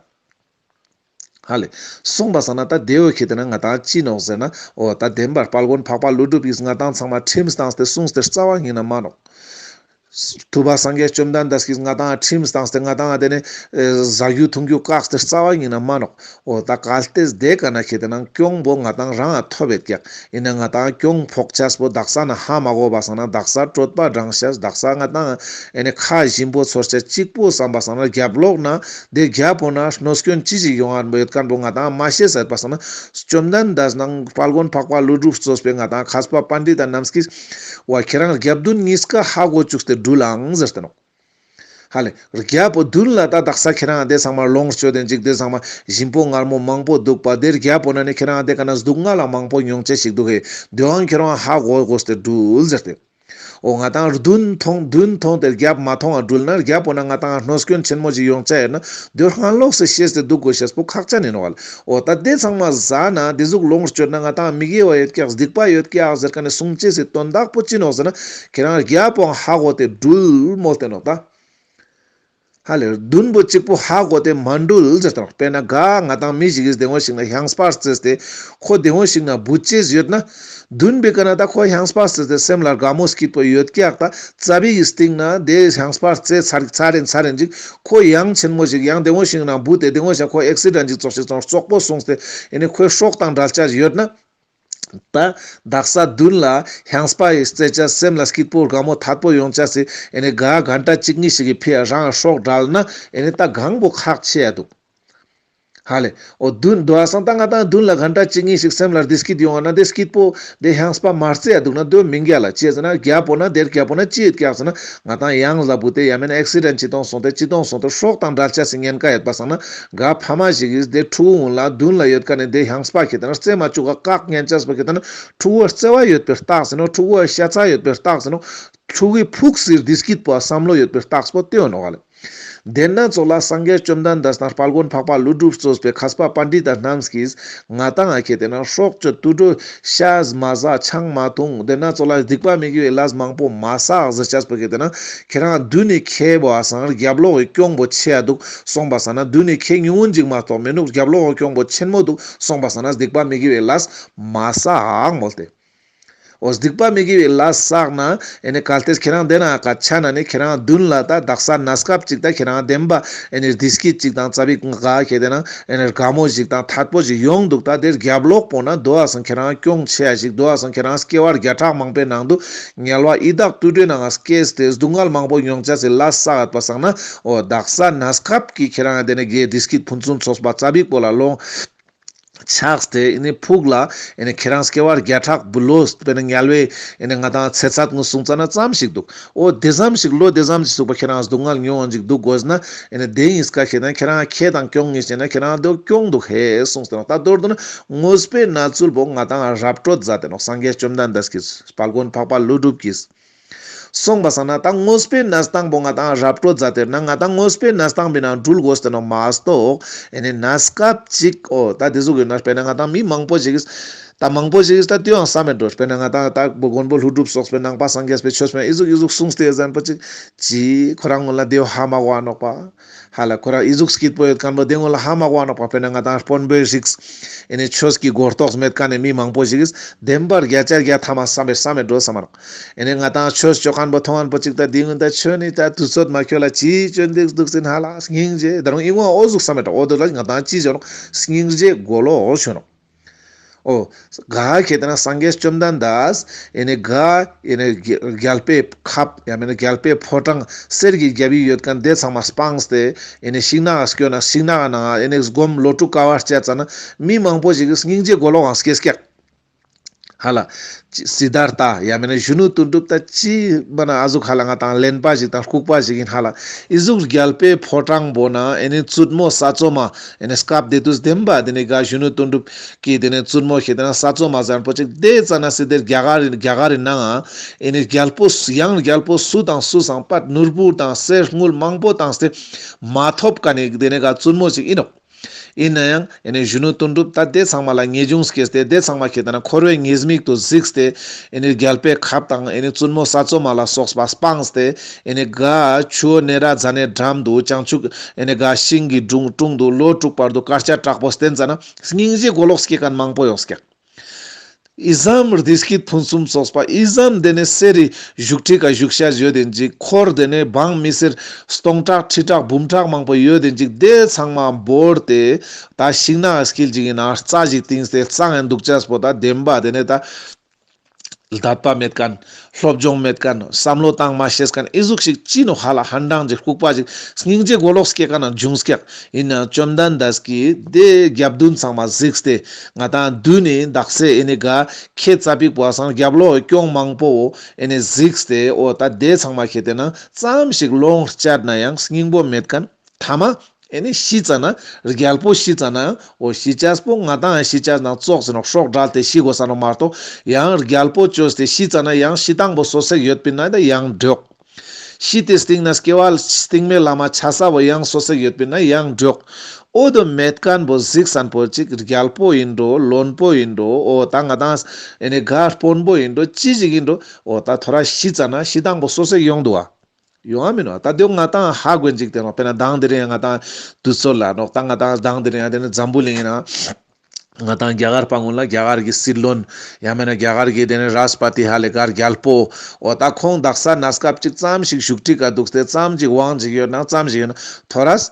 ཧ་ལེ། སོང་པ་སང་ན་ད་དེ་བོ་ཁེ་ཏེ་ན་ང་ཏང་ཅི་ནོག་ཟེར་ན། འོ་ད་བདེན་པར་དཔལ་མགོན་འཕགས་པ་ཀླུ་སྒྲུབ་ཀྱིས་ང་ཏང་ཚང་མ་ཁྲིམས་བཏང་སྟེ་སྲུངས་ཏེ་རྩ་བ་ཉིད་ན་མ་ནོག། ཐུབ་པ་སངས་རྒྱས་བཅོམ་ལྡན་འདས་ཀྱིས་ང་ཏང་ཁྲིམས་བཏང་སྟེ་ང་ཏང་དེ་ནས་ཨེ་ཟ་རྒྱུ་འཐུང་རྒྱུ་བཀག་སྟེ་རྩ་བ་ཉིད་ན་མ་ནོག། འོ་ད་གལ་ཏེ་དེ་ག་ན་ཁེ་ཏེ་ན་གྱོང་པོ་ང་ཏང་རང་ང་ཐོབ་ཡོད་ཀྱག། ཡིན་ན་ང་ཏང་གྱོང་ཕོག་ཅེས་པོ་དག་ས་ན་ཧ་མ་གོ་བ་སང་ན་དག་ས་གྲོད་པ་འགྲངས་ཤེས། དག་ས་ང་ཏང་ཨེ་ནི་ཁ་ཞིམ་པོ་ཚོར་ཅེས་གཅིག་པོ་བསམ་པ་སང་ན་རྒྱབ་ལོགས་ན་དེ་རྒྱབ་པོ་ན་གནོད་སྐྱོན་ཅི་ཞིག་ཡོང་ང་ཡོད་མཁན་པོ་ང་ཏང་མ་ཤེས་ཟེར་པ་སང་ན། བཅོམ་ལྡན་འདས་ནང་དཔལ་མགོན་འཕགས་པ་ཀླུ་སྒྲུབ་གཙོས་པའི་ང་ཏང་མཁས་པ་པཎྜི་ཏ་རྣམས་ཀྱིས་བ་ཁྱེ་རང་རྒྱབ་མདུན་གཉིས་ཀ་ཧ་གོ་བཅུག་སྟེ་འགྲུལ་ལང་ཟེར་ཏེ་ནོག། ཧ་ལེ། རྒྱབ་པོ་མདུན་ལ་ད་དག་ས་ཁྱེ་རང་དེ་ཚང་མ་ལོངས་སྤྱོད་དེ་འཇིག་དེ་ཚང་མ་ཞིམ་པོ་མངར་མོ་མང་པོ་འདུག་པ། དེ་རྒྱབ་པོ་ན་ནི་ཁྱེ་རང་དེ་ག་ན་སྡུག་བསྔལ་ལ་མང་པོ་མྱོང་ཅེས་ཤིག་འདུག་ཧེ། དེ་བོའང་ཁྱེ་རང་ཧ་གོ་གོས་ཏེ་འགྲུལ་ཟེར་ཏེ། འོ་ང་ཏང་མདུན་མཐོང་མདུན་མཐོང་སྟེ་རྒྱབ་མ་མཐོང་བ་འགྲུལ་ན་རྒྱབ་པོ་ན་ང་ཏང་གནོད་སྐྱོན་ཆེན་མོ་ཞིག་ཡོང་ཅེས་ཡོད་ན་དེ་སྔ་ལོགས་སུ་ཤེས་ཏེ་འདུག་དགོས་ཤེས་པོ་ཁག་ཅན་ཡིན་ནོག་ལེ། འོ་ད་དེ་ཚང་མ་ཟ་ན་དེ་ཟུག་ལོངས་སྤྱོད་ན་ང་ཏང་མི་དགེ་བ་ཡོད་ཀྱག་སྡིག་པ་ཡོད་ཀྱག་ཟེར་མཁན་ནི་གསུང་ཅེས་སི་དོན་དག་པོ་ཅི་ནོག་ཟེར་ན། ཁྱེ་རང་རྒྱབ་པོའང་ཧ་གོ་སྟེ་འགྲུལ་མོལ་ཏེ་ནོག་ད། ཧ་ལེ། མདུན་པོ་གཅིག་པོ་ཧ་གོ་སྟེ་མ་འགྲུལ་ཟེར་ཏེ་ནོག། དཔེར་ན་ག་ང་ཏང་མི་ཞིག་གིས་དེ་བོ་ཞིག་ན་ཧང་སྤར་རྩེས་ཏེ་ཁོ་དེ་བོ་ཞིག་ན་འབུད་ཅེས་ཡོད་ན། མདུན་པའི་ཀ་ན་ད་ཁོ་ཧང་སྤར་རྩེས་ཏེ་སེམས་ལ་དགའ་མོ་སྐྱིད་པོ་ཡོད་ཀྱག། ད་ཙ་པིག་གི་སྟེང་ན་དེ་ཧང་སྤར་རྩེས་ཚར་ཚར་རེན་ཚར་རེན་ཅིག་ཁོ་ཡང་ཆེན་མོ་ཞིག་ཡང་དེ་བོ་ཞིག་ན་འབུད་དེ་དེ་བོ་ཞིག་ཁོ་ཨེག་སི་ཌེན་ཅིག་ཙོགས་ཤིག་ཙོགས་ཙོག་པོ་སོང་སྟེ་ཨེ་ནི་ཁོའི་སྲོག་དང་བྲལ་ཅེས་ཡོད་ན། ད་དག་ས་མདུན་ལ་ཧང་སྤར་རྩེ་ཅེས་སེམས་ལ་སྐྱིད་པོ་དགའ་མོ་ཐད་པོ་ཡོང་ཅེས་སི་ཨེ་ནི་ག་གན་ཊ་གཅིག་གཉིས་ཤིག་གི་ཕི་ཡ་རང་སྲོག་བྲལ་ན་ཨེ་ནི་ད་གང་པོ་ཁག་ཆེ་ཡ་འདུག། ཧ་ལེ། འོ་མདུན་དོ་བ་སང་ད་ང་ཏང་མདུན་ལ་གན་ཊ་གཅིག་གཉིས་ཤིག་སེམས་ལ་བདེ་སྐྱིད་ཡོང་བ་ན་དེ་སྐྱིད་པོ་དེ་ཧང་སྤར་མ་རྩེ་ཡ་འདུག་ན་དེ་མི་འགལ་ལ་ཅི་ཟེར་ན་རྒྱབ་པོ་ན་དེ་རྒྱབ་པོ་ན་ཅི་ཡོད་ཀྱག་ཟེར་ན་ང་ཏང་ཡང་ལ་བུ་དེ་ཡ་མེད་ན་ཨེག་སི་ཌེན་ཅིག་གཏོང་སོང་སྟེ་ཅིག་གཏོང་སོང་སྟེ་སྲོག་དང་བྲལ་ཅེས་སི་ཉེན་ཁ་ཡོད་པ་སང་ན། ག་ཕ་མ་ཞིག་གིས་དེ་ཕྲུ་གུ་ལ་མདུན་ལ་ཡོད་མཁན་ནི་དེ་ཧང་སྤར་ཁེ་ཏེ་ན་རྩེ་མ་བཅུག་ག་བཀག་ཉན་ཅེས་པོ་ཁེ་ཏེ་ན་ཕྲུ་གུ་བར་བརྩེ་བ་ཡོད་པའི་རྟགས་ཡིན་ནོག། ཕྲུ་གུ་བར་ཤ་ཚ་ཡོད་པའི་རྟགས་ཡིན་ནོག། ཕྲུ་གུའི་ཕུགས་སི་བདེ་སྐྱིད་པོ་བསམ་བློ་ཡོད་པའི་རྟགས་པོ་དེ་ཡིན་ནོག་ལེ། དེ་ན་ཙོགས་ལ་སངས་རྒྱས་བཅོམ་ལྡན་འདས་དང་དཔལ་མགོན་འཕགས་པ་ཀླུ་སྒྲུབ་གཙོས་པའི་མཁས་པ་པཎྜི་ཏ་རྣམས་ཀྱིས་ང་ཏང་ང་ཁེ་ཏེ་ན་སྲོག་གཅོད་དུད་འགྲོ་ཤ་མ་ཟ་ཆང་མ་འཐུང་དེ་ན་ཙོགས་ལ་སྡིག་པ་མི་དགེ་བའི་ལས་མང་པོ་མ་བསགས་ཟེར་ཅེས་པོ་ཁེ་ཏེ་ན་ཁྱེ་རང་མདུན་ནི་ཁེ་བོ་སང་རྒྱབ་ལོགས་ཀྱི་གྱོང་པོ་ཆེ་ཡ་འདུག་སོང་པ་སང་ན་མདུན་ནི་ཁེ་ཉུང་ངུན་ཅིག་མ་གཏོགས་མི་ནུག། རྒྱབ་ལོགས་ཀྱི་གྱོང་པོ་ཆེན་མོ་འདུག་སོང་པ་སང་ན་སྡིག་པ་མི་དགེ་བའི་ལས་མ་བསགས་མོལ་ཏེ། འོ་སྡིག་པ་མི་དགེ་བའི་ལས་བསགས་ན་ཨེ་ནི་གལ་ཏེ་ཁྱེ་རང་དེ་ན་ཀ་ཆ་ན་ནི་ཁྱེ་རང་མདུན་ལ་ད་དག་ས་གནས་སྐབས་ཅིག་ད་ཁྱེ་རང་བདེན་པ་ཨེ་ནི་བདེ་སྐྱིད་ཅིག་དང་ཙ་པིག་ག་ཁེ་ཏེ་ན་ཨེ་ནི་དགའ་མོ་ཞིག་དང་ཐད་པོ་ཞིག་ཡོང་འདུག། ད་དེ་རྒྱབ་ལོགས་པོ་ན་དོ་བ་སང་ཁྱེ་རང་གྱོང་ཆེ་ཡ་ཞིག་དོ་བ་སང་ཁྱེ་རང་སྐྱེ་བ་བརྒྱ་ཕྲག་མང་པོའི་ནང་དུ་དམྱལ་བ་ཡི་དྭགས་དུད་འགྲོའི་ནང་ང་སྐྱེས་ཏེ་སྡུག་བསྔལ་མང་པོ་མྱོང་ཅེས་སི་ལས་བསགས་ཡོད་པ་སང་ན་འོ་དག་ས་གནས་སྐབས་ཀྱི་ཁྱེ་རང་དེ་ནི་དགེ་བདེ་སྐྱིད་ཕུན་སུམ་ཚོགས་པ་ཙ་པིག་པོ་ལ་ལོངས། ཆགས་ཏེ་ཨེ་ནི་ཕུགས་ལ་ཨེ་ནི་ཁྱེད་རང་སྐྱེ་བ་བརྒྱ་ཕྲག་བུ་ལོ་དཔེར་ན་དམྱལ་བའི་ཨེ་ནི་ང་ཏང་ཚེ་ཚད་ངུ་སོང་ཙ་ན་ཙམ་ཞིག་འདུག། འོ་དེ་ཙམ་ཞིག་ལོ་དེ་ཙམ་ཞིག་ཚུགས་པ་ཁྱེད་རང་སྡུག་བསྔལ་མྱོང་ཡོང་ཅིག་འདུག་དགོས་ན་ཨེ་ནི་དེ་ཡིན་སྐབས་ཁྱེད་རང་ཁྱེད་རང་ཁེ་དང་གྱོང་ངེས་བྱས་ན་ཁྱེད་རང་དེ་གྱོང་འདུག་ཧེ་གསུངས་ཏེ་ནོག། ད་མདོར་བསྡུ་ན་དངོས་པོའི་གནས་ཚུལ་བོ་ང་ཏང་རབ་སྤྲོད་མཛད་དེ་ནོག། སངས་རྒྱས་བཅོམ་ལྡན་འདས་ཀྱིས་དཔལ་མགོན་འཕགས་པ་ཀླུ་སྒྲུབ་ཀྱིས། སོང་པ་སང་ན་ད་དངོས་པོའི་གནས་སྟངས་པོ་ང་ཏང་རབ་སྤྲོད་མཛད་དེ་ན་ང་ཏང་དངོས་པོའི་གནས་སྟངས་པའི་ནང་འགྲུལ་དགོས་ཏེ་ནོག་མ་གཏོགས་ཨེ་ནི་གནས་སྐབས་ཅིག་འོ་ད་དེ་ཟུག་ཡོད་ན་དཔེར་ན་ང་ཏང་མི་མང་པོ་ཞིག་གིས་ད་མང་པོ་ཞིག་གིས་ད་དེའང་བསམ་མེད་འགྲོ། དཔེར་ན་ང་ཏང་ད་མགོན་པོ་ཀླུ་སྒྲུབ་སོགས་པའི་ནང་པ་སངས་རྒྱས་པའི་ཆོས་པའི་ཨི་ཟུག་ཨི་ཟུག་གསུངས་ཏེ་ཟན་པོ་ཅིག་ཅི་ཁོ་རང་ངོ་ལ་དེའོ་ཧ་མ་གོ་བ་ནོག་པ། ཧ་ལ་ཁོ་རང་ཨི་ཟུག་སྐྱིད་པོ་ཡོད་མཁན་པོ་དེ་ངོ་ལ་ཧ་མ་གོ་ནོག་པ། དཔེར་ན་ང་ཏང་དཔོན་པོའི་རིགས་ཨེ་ནི་ཆོས་ཀྱི་གོ་རྟོགས་མེད་མཁན་ནི་མི་མང་པོ་ཞིག་གིས་བདེན་པར་བརྒྱ་ཆ་བརྒྱ་ཐ་མ་བསམ་པའི་བསམ་མེད་འགྲོ་བསམ་མ་ནོག། ཨེ་ནི་ང་ཏང་ཆོས་ཅོ་མཁན་པོ་མཐོང་མཁན་པོ་ཅིག་ད་འདི་ངུན་ད་ཆོས་ནི་ད་དུས་ཚོད་མ་ཁྱོད་ལ་ཅི་ཅོན་འདུག་འདུག་ཟིན་ཧ་ལ་སྙིང་རྗེ་ད་རུང་ཨི་ངོ་འོ་ཟུག་བསམ་མེད་འགྲོ། འོ་དོ་ལ་ང་ཏང་ཅི་ཅོ་ནོག་སྙིང་རྗེ་གོ་ལོ་འོ་ཆོ་ནོག། འོ། ག་ཁེ་ཏེ་ན་སངས་རྒྱས་བཅོམ་ལྡན་འདས་ཨེ་ནི་ག་ཨེ་ནི་རྒྱལ་པོའི་ཁབ་ཡང་མེན་ན་རྒྱལ་པོའི་ཕོ་བྲང་གསེར་གྱི་རྒྱལ་པོའི་ཡོད་མཁན་དེ་ཚང་མ་སྤངས་ཏེ་ཨེ་ནི་ཤིང་ནགས་སྐྱོད་ན་ཤིང་ནགས་ནང་ཨེ་ནི་སྒོམ་ལོ་དྲུག་དཀའ་བ་སྤྱད་ཙ་ན་མི་མང་པོ་ཞིག་གིས་སྙིང་རྗེ་གོ་ལོག་གང་སྐྱེས་སྐྱག། ཧ་ལ། སིདྡྷརྠ་ཡང་མེན་ན་གཞོན་ནུ་དོན་གྲུབ་ད་ཅི་མ་ན་ཨ་ཟུག་ཧ་ལ་ང་ཏང་གླེན་པ་ཞིག་དང་ལྐུགས་པ་ཞིག་ཡིན་ཧ་ལ། ཨི་ཟུག་རྒྱལ་པོའི་ཕོ་བྲང་པོ་ན་ཨེ་ནི་བཙུན་མོ་ས་འཚོ་མ་ཨེ་ནི་སྐབས་དེ་དུས་བདེན་པ་དེ་ནི་ག་གཞོན་ནུ་དོན་གྲུབ་ཀྱི་དེ་ནི་བཙུན་མོ་ཞིག་དེ་ན་ས་འཚོ་མ་ཟན་པོ་ཅིག་དེ་ཙ་ན་སི་དེར་རྒྱ་གར་རྒྱ་གར་རི་ནང་ཨེ་ནི་རྒྱལ་པོ་ཡང་རྒྱལ་པོ་སུ་དང་སུ་སང་པ་ནོར་བུ་དང་གསེར་དངུལ་མང་པོ་བཏང་སྟེ་མ་ཐོབ་ཀ་ནི་དེ་ནི་ག་བཙུན་མོ་ཞིག་ཡིན་ནོག། ཡིན་ན་ཡང་ཨེ་ནི་གཞོན་ནུ་དོན་གྲུབ་ད་དེ་ཚང་མ་ལ་ངེས་འབྱུང་སྐྱེས་ཏེ་དེ་ཚང་མ་ཁེ་ཏེ་ན་འཁོར་བའི་ཉེས་དམིགས་དུ་གཟིགས་ཏེ་ཨེ་ནི་རྒྱལ་པོའི་ཁབ་དང་ཨེ་ནི་བཙུན་མོ་ས་འཚོ་མ་ལ་སོགས་པ་སྤངས་ཏེ་ཨེ་ནི་ག་ཆུ་བོ་ནེ་ར་ཛ་ནའི་འགྲམ་དུ་བྱང་ཆུབ་ཨེ་ནི་ག་ཤིང་གི་དྲུང་དྲུང་དུ་ལོ་དྲུག་བར་དུ་དཀའ་སྤྱད་དྲག་པོ་བསྟེན་ཙ་ན་སྙིང་རྗེ་གོ་ལོག་སྐྱེ་མཁན་མང་པོ་ཡོང་སྐྱག། ཨི་ཙམ་བདེ་སྐྱིད་ཕུན་སུམ་ཚོགས་པ་ཨི་ཙམ་དེ་ནས་གསེར་རི་བཞུགས་ཁྲི་ཀ་བཞུགས་ཤ་ཡོད་དེ་ཅིག་འཁོར་དེ་ནས་འབངས་མི་སེར་སྟོང་ཕྲག་ཁྲི་ཕྲག་འབུམ་ཕྲག་མང་པོ་ཡོད་དེ་ཅིག་དེ་ཚང་མ་བོར་ཏེ་ད་ཤིང་ནགས་དཀྱིལ་ཅིག་ཡིན་ན་རྩྭ་ཞིག་བཏིང་སྟེ་གཙང་ཡང་འདུག་ཅེས་པོ་ད་བདེན་པ་དེ་ནས་ད་དད་པ་མེད་མཁན་སློབ་སྦྱོང་མེད་མཁན་བསམ་བློ་བཏང་མ་ཤེས་མཁན་ཨི་ཟུག་ཞིག་ཅི་ནོག་ཧ་ལ་ཧན་ཏང་ཅིག་ལྐུགས་པ་ཞིག་སྙིང་རྗེ་གོ་ལོག་སྐྱེ་མཁན་ན་འབྱུང་སྐྱག། ཡིན་ན་བཅོམ་ལྡན་འདས་ཀྱིས་དེ་རྒྱབ་མདུན་ཚང་མ་གཟིགས་ཏེ་ང་ཏང་མདུན་ནས་དག་ས་ཨེ་ནི་ག་ཁྱེད་ཙ་པིག་པོ་སང་རྒྱབ་ལོགས་གྱོང་མང་པོ་ཨེ་ནི་གཟིགས་ཏེ་འོ་ད་དེ་ཚང་མ་ཁྱེད་དེ་ན་ཙམ་ཞིག་ལོང་སྤྱད་ན་ཡང་སྙིང་པོ་མེད་མཁན་ཐ་མ་ཨེ་ནི་ཤི་ཙ་ན་རྒྱལ་པོ་ཤི་ཙ་ན་འོ་ཤི་ཅེས་པོ་ང་ཏང་ཡང་ཤི་ཅེས་ནང་ཙོགས་ཟེར་ནོག་སྲོག་བྲལ་ཏེ་ཤི་དགོས་ས་ནོག་མ་གཏོགས་ཡང་རྒྱལ་པོ་བཅོས་ཏེ་ཤི་ཙ་ན་ཡང་ཤི་སྟངས་པོ་སོ་སོ་ཡོད་པིན་ན་ད་ཡང་འགྲོགས། ཤི་སྟེ་སྟིང་ན་སྐྱེ་བ་སྟིང་མའི་ལམ་མ་ཆ་ས་བོ་ཡང་སོ་སོ་ཡོད་པིན་ན་ཡང་འགྲོགས། འོ་དོ་མེད་མཁན་པོ་གཟིགས་སན་པོ་ཅིག་རྒྱལ་པོ་ཡིན་འགྲོ་བློན་པོ་ཡིན་འགྲོ་འོ་ད་ང་ཏང་ཨེ་ནི་ག་དཔོན་པོ་ཡིན་འགྲོ་ཅི་ཞིག་ཡིན་འགྲོ་འོ་ད་ཐོ་རས་ཤི་ཙ་ན་ཤི་སྟངས་པོ་སོ་སོ་ཡོང་འདུག་ཨ། ཡོང་ཨ་མིན་ནོ་ད་དེ་ང་ཏང་ཧ་གོན་ཅིག་དེ་ནོག། དཔེར་ན་དང་དེ་རིང་ང་ཏང་དུས་ཚོད་ལ་ནོག་ད་ང་ཏང་དང་དེ་རིང་ཡང་དེ་ནི་འཛམ་བུ་གླིང་ཡིན་ན། ང་ཏང་རྒྱ་གར་པ་ངོ་ལ་རྒྱ་གར་གྱི་སྲིད་བློན་ཡང་མེན་ན་རྒྱ་གར་གྱི་དེ་ནི་རཱས་པ་ཏི་ཧ་ལེ་གར་རྒྱལ་པོ་འོ་ད་ཁོང་དག་ས་གནས་སྐབས་ཅིག་ཙམ་ཞིག་བཞུགས་ཁྲི་ཀ་འདུག་སྟེ་ཙམ་ཞིག་དབང་ཅིག་ཡོད་ན་ཙམ་ཞིག་ཡོད་ན་ཐོ་རས་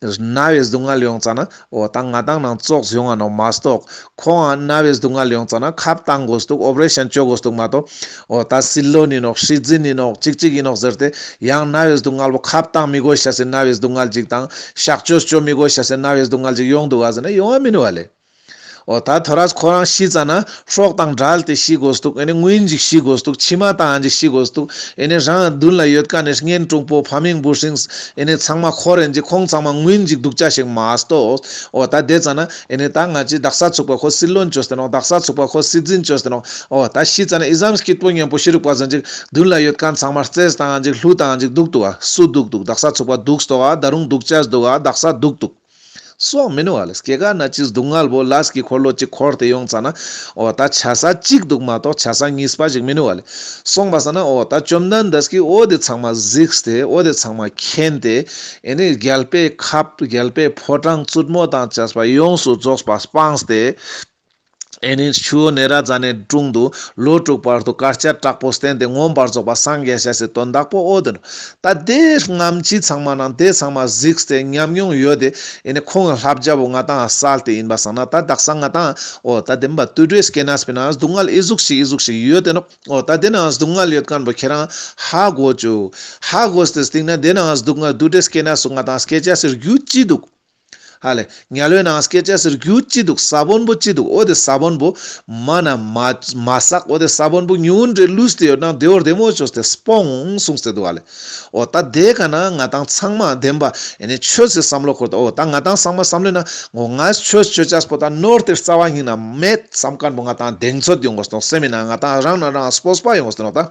ན་བའི་སྡུག་བསྔལ་ཡོང་ཙ་ན་འོ་ད་ང་ཏང་ནང་ཙོགས་ཡོང་ང་ནོག་མ་གཏོགས་ཁོང་ཨ་ན་བའི་སྡུག་བསྔལ་ཡོང་ཙ་ན་ཁབ་བཏང་དགོས་འདུག་ཨོ་པ་རེ་ཤན་བཅོ་དགོས་འདུག་མ་གཏོགས་འོ་ད་སྲིད་བློན་ཡིན་ནོག་སྲིད་འཛིན་ཡིན་ནོག་ཅིག་ཅིག་ཡིན་ནོག་ཟེར་ཏེ་ཡང་ན་བའི་སྡུག་བསྔལ་བོ་ཁབ་བཏང་མི་དགོས་ཤ་སེ་ན་བའི་སྡུག་བསྔལ་ཅིག་དང་གཤག་བཅོས་བཅོ་མི་དགོས་ཤ་སེ་ན་བའི་སྡུག་བསྔལ་ཅིག་ཡོང་འདུག་ག་ཟེར་ན་ཡོང་བ་མིན་བ་ལེ། འོ་ད་ཐོ་རས་ཁོ་རང་ཤི་ཙ་ན་སྲོག་དང་བྲལ་ཏེ་ཤི་དགོས་འདུག། ཨེ་ནི་ངུན་ཅིག་ཤི་དགོས་འདུག། མཆི་མ་བཏང་ཅིག་ཤི་དགོས་འདུག། ཨེ་ནི་རང་མདུན་ལ་ཡོད་མཁན་ནི་གཉེན་དྲུང་པོ་ཕ་མིང་བུ་སྲིང་ཨེ་ནི་ཚང་མ་འཁོར་རེན་ཅིག་ཁོང་ཚང་མ་ངུན་ཅིག་འདུག་ཅེས་ཤིག་མ་གཏོགས། འོ་ད་དེ་ཙ་ན་ཨེ་ནི་ད་ང་ཅི་དག་ས་ཚུགས་པ་ཁོ་སྲིད་བློན་བཅོས་ཏེ་ནོག། དག་ས་ཚུགས་པ་ཁོ་སྲིད་འཛིན་བཅོས་ཏེ་ནོག། འོ་ད་ཤི་ཙ་ན་ཨི་ཙམ་སྐྱིད་པོ་མཉམ་པོ་ཤི་རུག་པ་ཟེར་ཅིག་མདུན་ལ་ཡོད་མཁན་ཚང་མ་རྩེས་བཏང་ཅིག་ལྷུ་བཏང་ཅིག་འདུག་འདུག་ག་སུ་འདུག་འདུག། དག་ས་ཚུགས་པ་འདུག་སྟོ་ག་ད་རུང་འདུག་ཅེས་འདུག་ག་དག་ས་འདུག་འདུག། སོང་མིན་ནུག་བ་ལེ། སྐྱེ་རྒ་ན་འཆིའི་སྡུག་བསྔལ་བོ་ལས་ཀྱི་འཁོར་ལོ་ཅིག་འཁོར་ཏེ་ཡོང་ཙ་ན། འོ་ད་ཆ་ས་གཅིག་འདུག་མ་གཏོགས་ཆ་ས་གཉིས་པ་ཞིག་མིན་ནུག་བ་ལེ། སོང་པ་སང་ན་འོ་ད་བཅོམ་ལྡན་འདས་ཀྱིས་འོ་དེ་ཚང་མ་གཟིགས་ཏེ་འོ་དེ་ཚང་མ་མཁྱེན་ཏེ། ཨེ་ནི་རྒྱལ་པོའི་ཁབ་རྒྱལ་པོའི་ཕོ་བྲང་བཙུན་མོ་དང་བཅས་པ་ཡོངས་སུ་རྫོགས་པ་སྤངས་ཏེ། ཨེ་ནི་ཆུ་བོ་ནེ་ར་ཛ་ནའི་དྲུང་དུ་ལོ་དྲུག་བར་དུ་དཀའ་སྤྱད་དྲག་པོ་བསྟེན་ཏེ་མངོན་པར་རྫོགས་པ་སངས་རྒྱས་ཤེས་སི་དོན་དག་པོ་འོ་དེ་ནོག། ད་དེ་སྔ་ཕྱི་ཚང་མ་ནང་དེ་ཚང་མ་གཟིགས་ཏེ་ཉམས་མྱོང་ཡོད་དེ་ཨེ་ནི་ཁོང་གི་བསླབ་བྱ་བོ་ང་ཏང་སལ་ཏེ་ཡིན་པ་སང་ན་ད་དག་ས་ང་ཏང་འོ་ད་བདེན་པ་དུད་འགྲོའི་སྐྱེ་གནས་པའི་ནང་སྡུག་བསྔལ་ཨི་ཟུག་ཞིག་ཨི་ཟུག་ཞིག་ཡོད་དེ་ནོག། འོ་ད་དེ་ནང་སྡུག་བསྔལ་ཡོད་མཁན་པོ་ཁྱེད་རང་ཧ་གོ་ཅུག། ཧ་གོ་སྟེ་སྟིང་ན་དེ་ནང་སྡུག་བསྔལ་དུད་འགྲོའི་སྐྱེ་གནས་སུ་ང་ཏང་སྐྱེ་ཅེས་སི་རྒྱུ་ཅི་འདུག། ཧ་ལེ། དམྱལ་བའི་ནང་སྐྱེ་ཅེས་སི་རྒྱུ་ཅི་འདུག་ས་བོན་པོ་ཅི་འདུག་འོ་དེ་ས་བོན་པོ་མ་ན་མ་མ་བསགས། འོ་དེ་ས་བོན་པོ་ཉུང་ངུན་རེ་ལུས་ཏེ་ཡོད་ན་དེ་བོ་བདེ་མོ་ཅོས་ཏེ་སྤོང་གསུངས་ཏེ་འདུག་ཧ་ལེ། འོ་ད་དེ་ཀ་ན་ང་ཏང་ཚང་མ་བདེན་པ་ཨེ་ནི་ཆོས་སི་བསམ་བློ་འཁོར་ཏེ། འོ་ད་ང་ཏང་ཚང་མ་བསམ་བློ་ན་འོ་ང་ཆོས་ཅོ་ཅེས་པོ་ད་ནོར་ཏེ་རྩ་བ་ཉིད་ན་མེད་བསམ་མཁན་པོ་ང་ཏང་གདེང་ཚོད་ཡོང་དགོས་ཏེ་ནོག་སེམས་མི་ནང་ང་ཏང་རང་ན་རང་སྤོབས་པ་ཡོང་དགོས་ཏེ་ནོག་ད།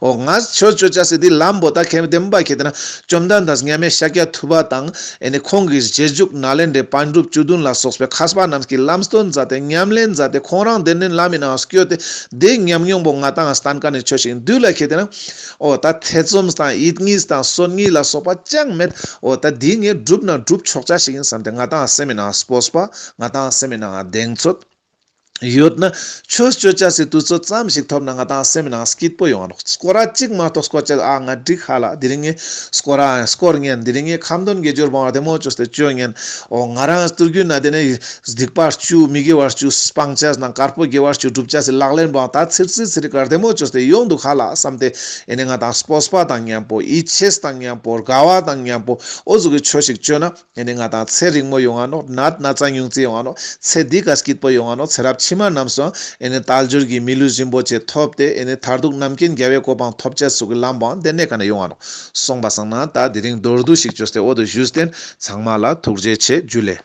འོ་ང་ཆོས་ཅོ་ཅེས་སི་དེ་ལམ་པོ་ད་ཁེ་བདེན་པ་ཁེ་ཏེ་ན་བཅོམ་ལྡན་འདས་མཉམ་མེད་ཤཱཀྱ་ཐུབ་པ་དང་ཨེ་ནི་ཁོང་གི་རྗེས་འཇུག་ནཱ་ལེནྡྲའི་པཎ་གྲུབ་བཅུ་བདུན་ལ་སོགས་པའི་མཁས་པ་རྣམས་ཀྱིས་ལམ་སྟོན་མཛད་དེ་ཉམས་ལེན་མཛད་དེ་ཁོང་རང་དེ་ནི་ལམ་མི་ནང་སྐྱོད་དེ་དེ་ཉམས་མྱོང་པོ་ང་ཏང་སྟན་མཁན་ནི་ཆོས་ཤིག་འདུག་ལ་ཁེ་ཏེ་ན། འོ་ད་ཐེ་ཚོམ་དང་ཡིད་གཉིས་དང་སོན་གཉིས་ལ་སོགས་པ་ཅང་མེད། འོ་ད་དེ་ངས་བསྒྲུབ་ན་བསྒྲུབ་ཆོག་ཅེས་ཤིག་ཡིན་བསམ་སྟེ་ང་ཏང་སེམས་མི་ནང་སྤོབས་པ་ང་ཏང་སེམས་མི་ནང་གདེང་ཚོད་ཡོད་ན་ཆོས་ཅོ་ཅེས་སི་དུས་ཚོད་ཙམ་ཞིག་ཐོབ་ན་ང་ཏང་སེམས་ནང་སྐྱིད་པོ་ཡོང་ང་ནོག་སྐོར་ར་གཅིག་མ་གཏོགས་སྐོར་ཅེས་ཨ་ང་འགྲིག་ཧ་ལ། དེ་རིང་ངས་སྐོར་ར་སྐོར་ཉན། དེ་རིང་ངས་ཁ་འདོན་དགེ་སྦྱོར་བང་བདེ་མོ་ཅོས་ཏེ་ཅོ་ཉན། འོ་ང་རང་སྟོད་རྒྱུད་ན་དེ་ནས་སྡིག་པ་བཅུ་མི་དགེ་བ་བཅུ་སྤང་ཅེས་དང་དཀར་པོ་དགེ་བ་བཅུ་སྒྲུབ་ཅེས་སི་ལག་ལེན་བང་ད་ཚིར་ཚིར་ཚིར་ག་བདེ་མོ་ཅོས་ཏེ་ཡོང་འདུག་ཧ་ལ་བསམ་སྟེ་ཨེ་ནི་ང་ཏང་སྤོབས་པ་དང་མཉམ་པོ་ཡིད་ཆེས་དང་མཉམ་པོ་དགའ་བ་དང་མཉམ་པོ་འོ་ཟུག་གི་ཆོས་ཤིག་ཅོས་ན། ཨེ་ནི་ང་ཏང་ཚེ་རིང་མོ་ཡོང་ང་ནོག་ནད་ན་ཚ་ཉུང་ཙེ་ཡོང་ང་ནོག་ཚེ་འདི་ཀ་སྐྱིད་པོ་ཡོང་ང་ནོག་ཚེ་རབས་ཕྱི་མ་རྣམས་སུའང་ཨེ་ནི་དལ་འབྱོར་གྱི་མི་ལུས་རིན་པོ་ཆེ་ཐོབ་སྟེ་ཨེ་ནི་མཐར་ཐུག་རྣམ་མཁྱེན་རྒྱལ་བའི་གོ་འཕང་ཐོབ་ཅེས་སུ་གི་ལམ་པའང་དེ་ནས་ཀ་ནས་ཡོང་ང་ནོག་སོང་པ་སང་ན་ད་དེ་རིང་མདོར་བསྡུས་ཤིག་ཅོས་ཏེ་འོ་དོ་ཞུས་ཏེ་ཚང་མ་ལ་ཐུགས་རྗེ་ཆེ་ཇུ་ལེ།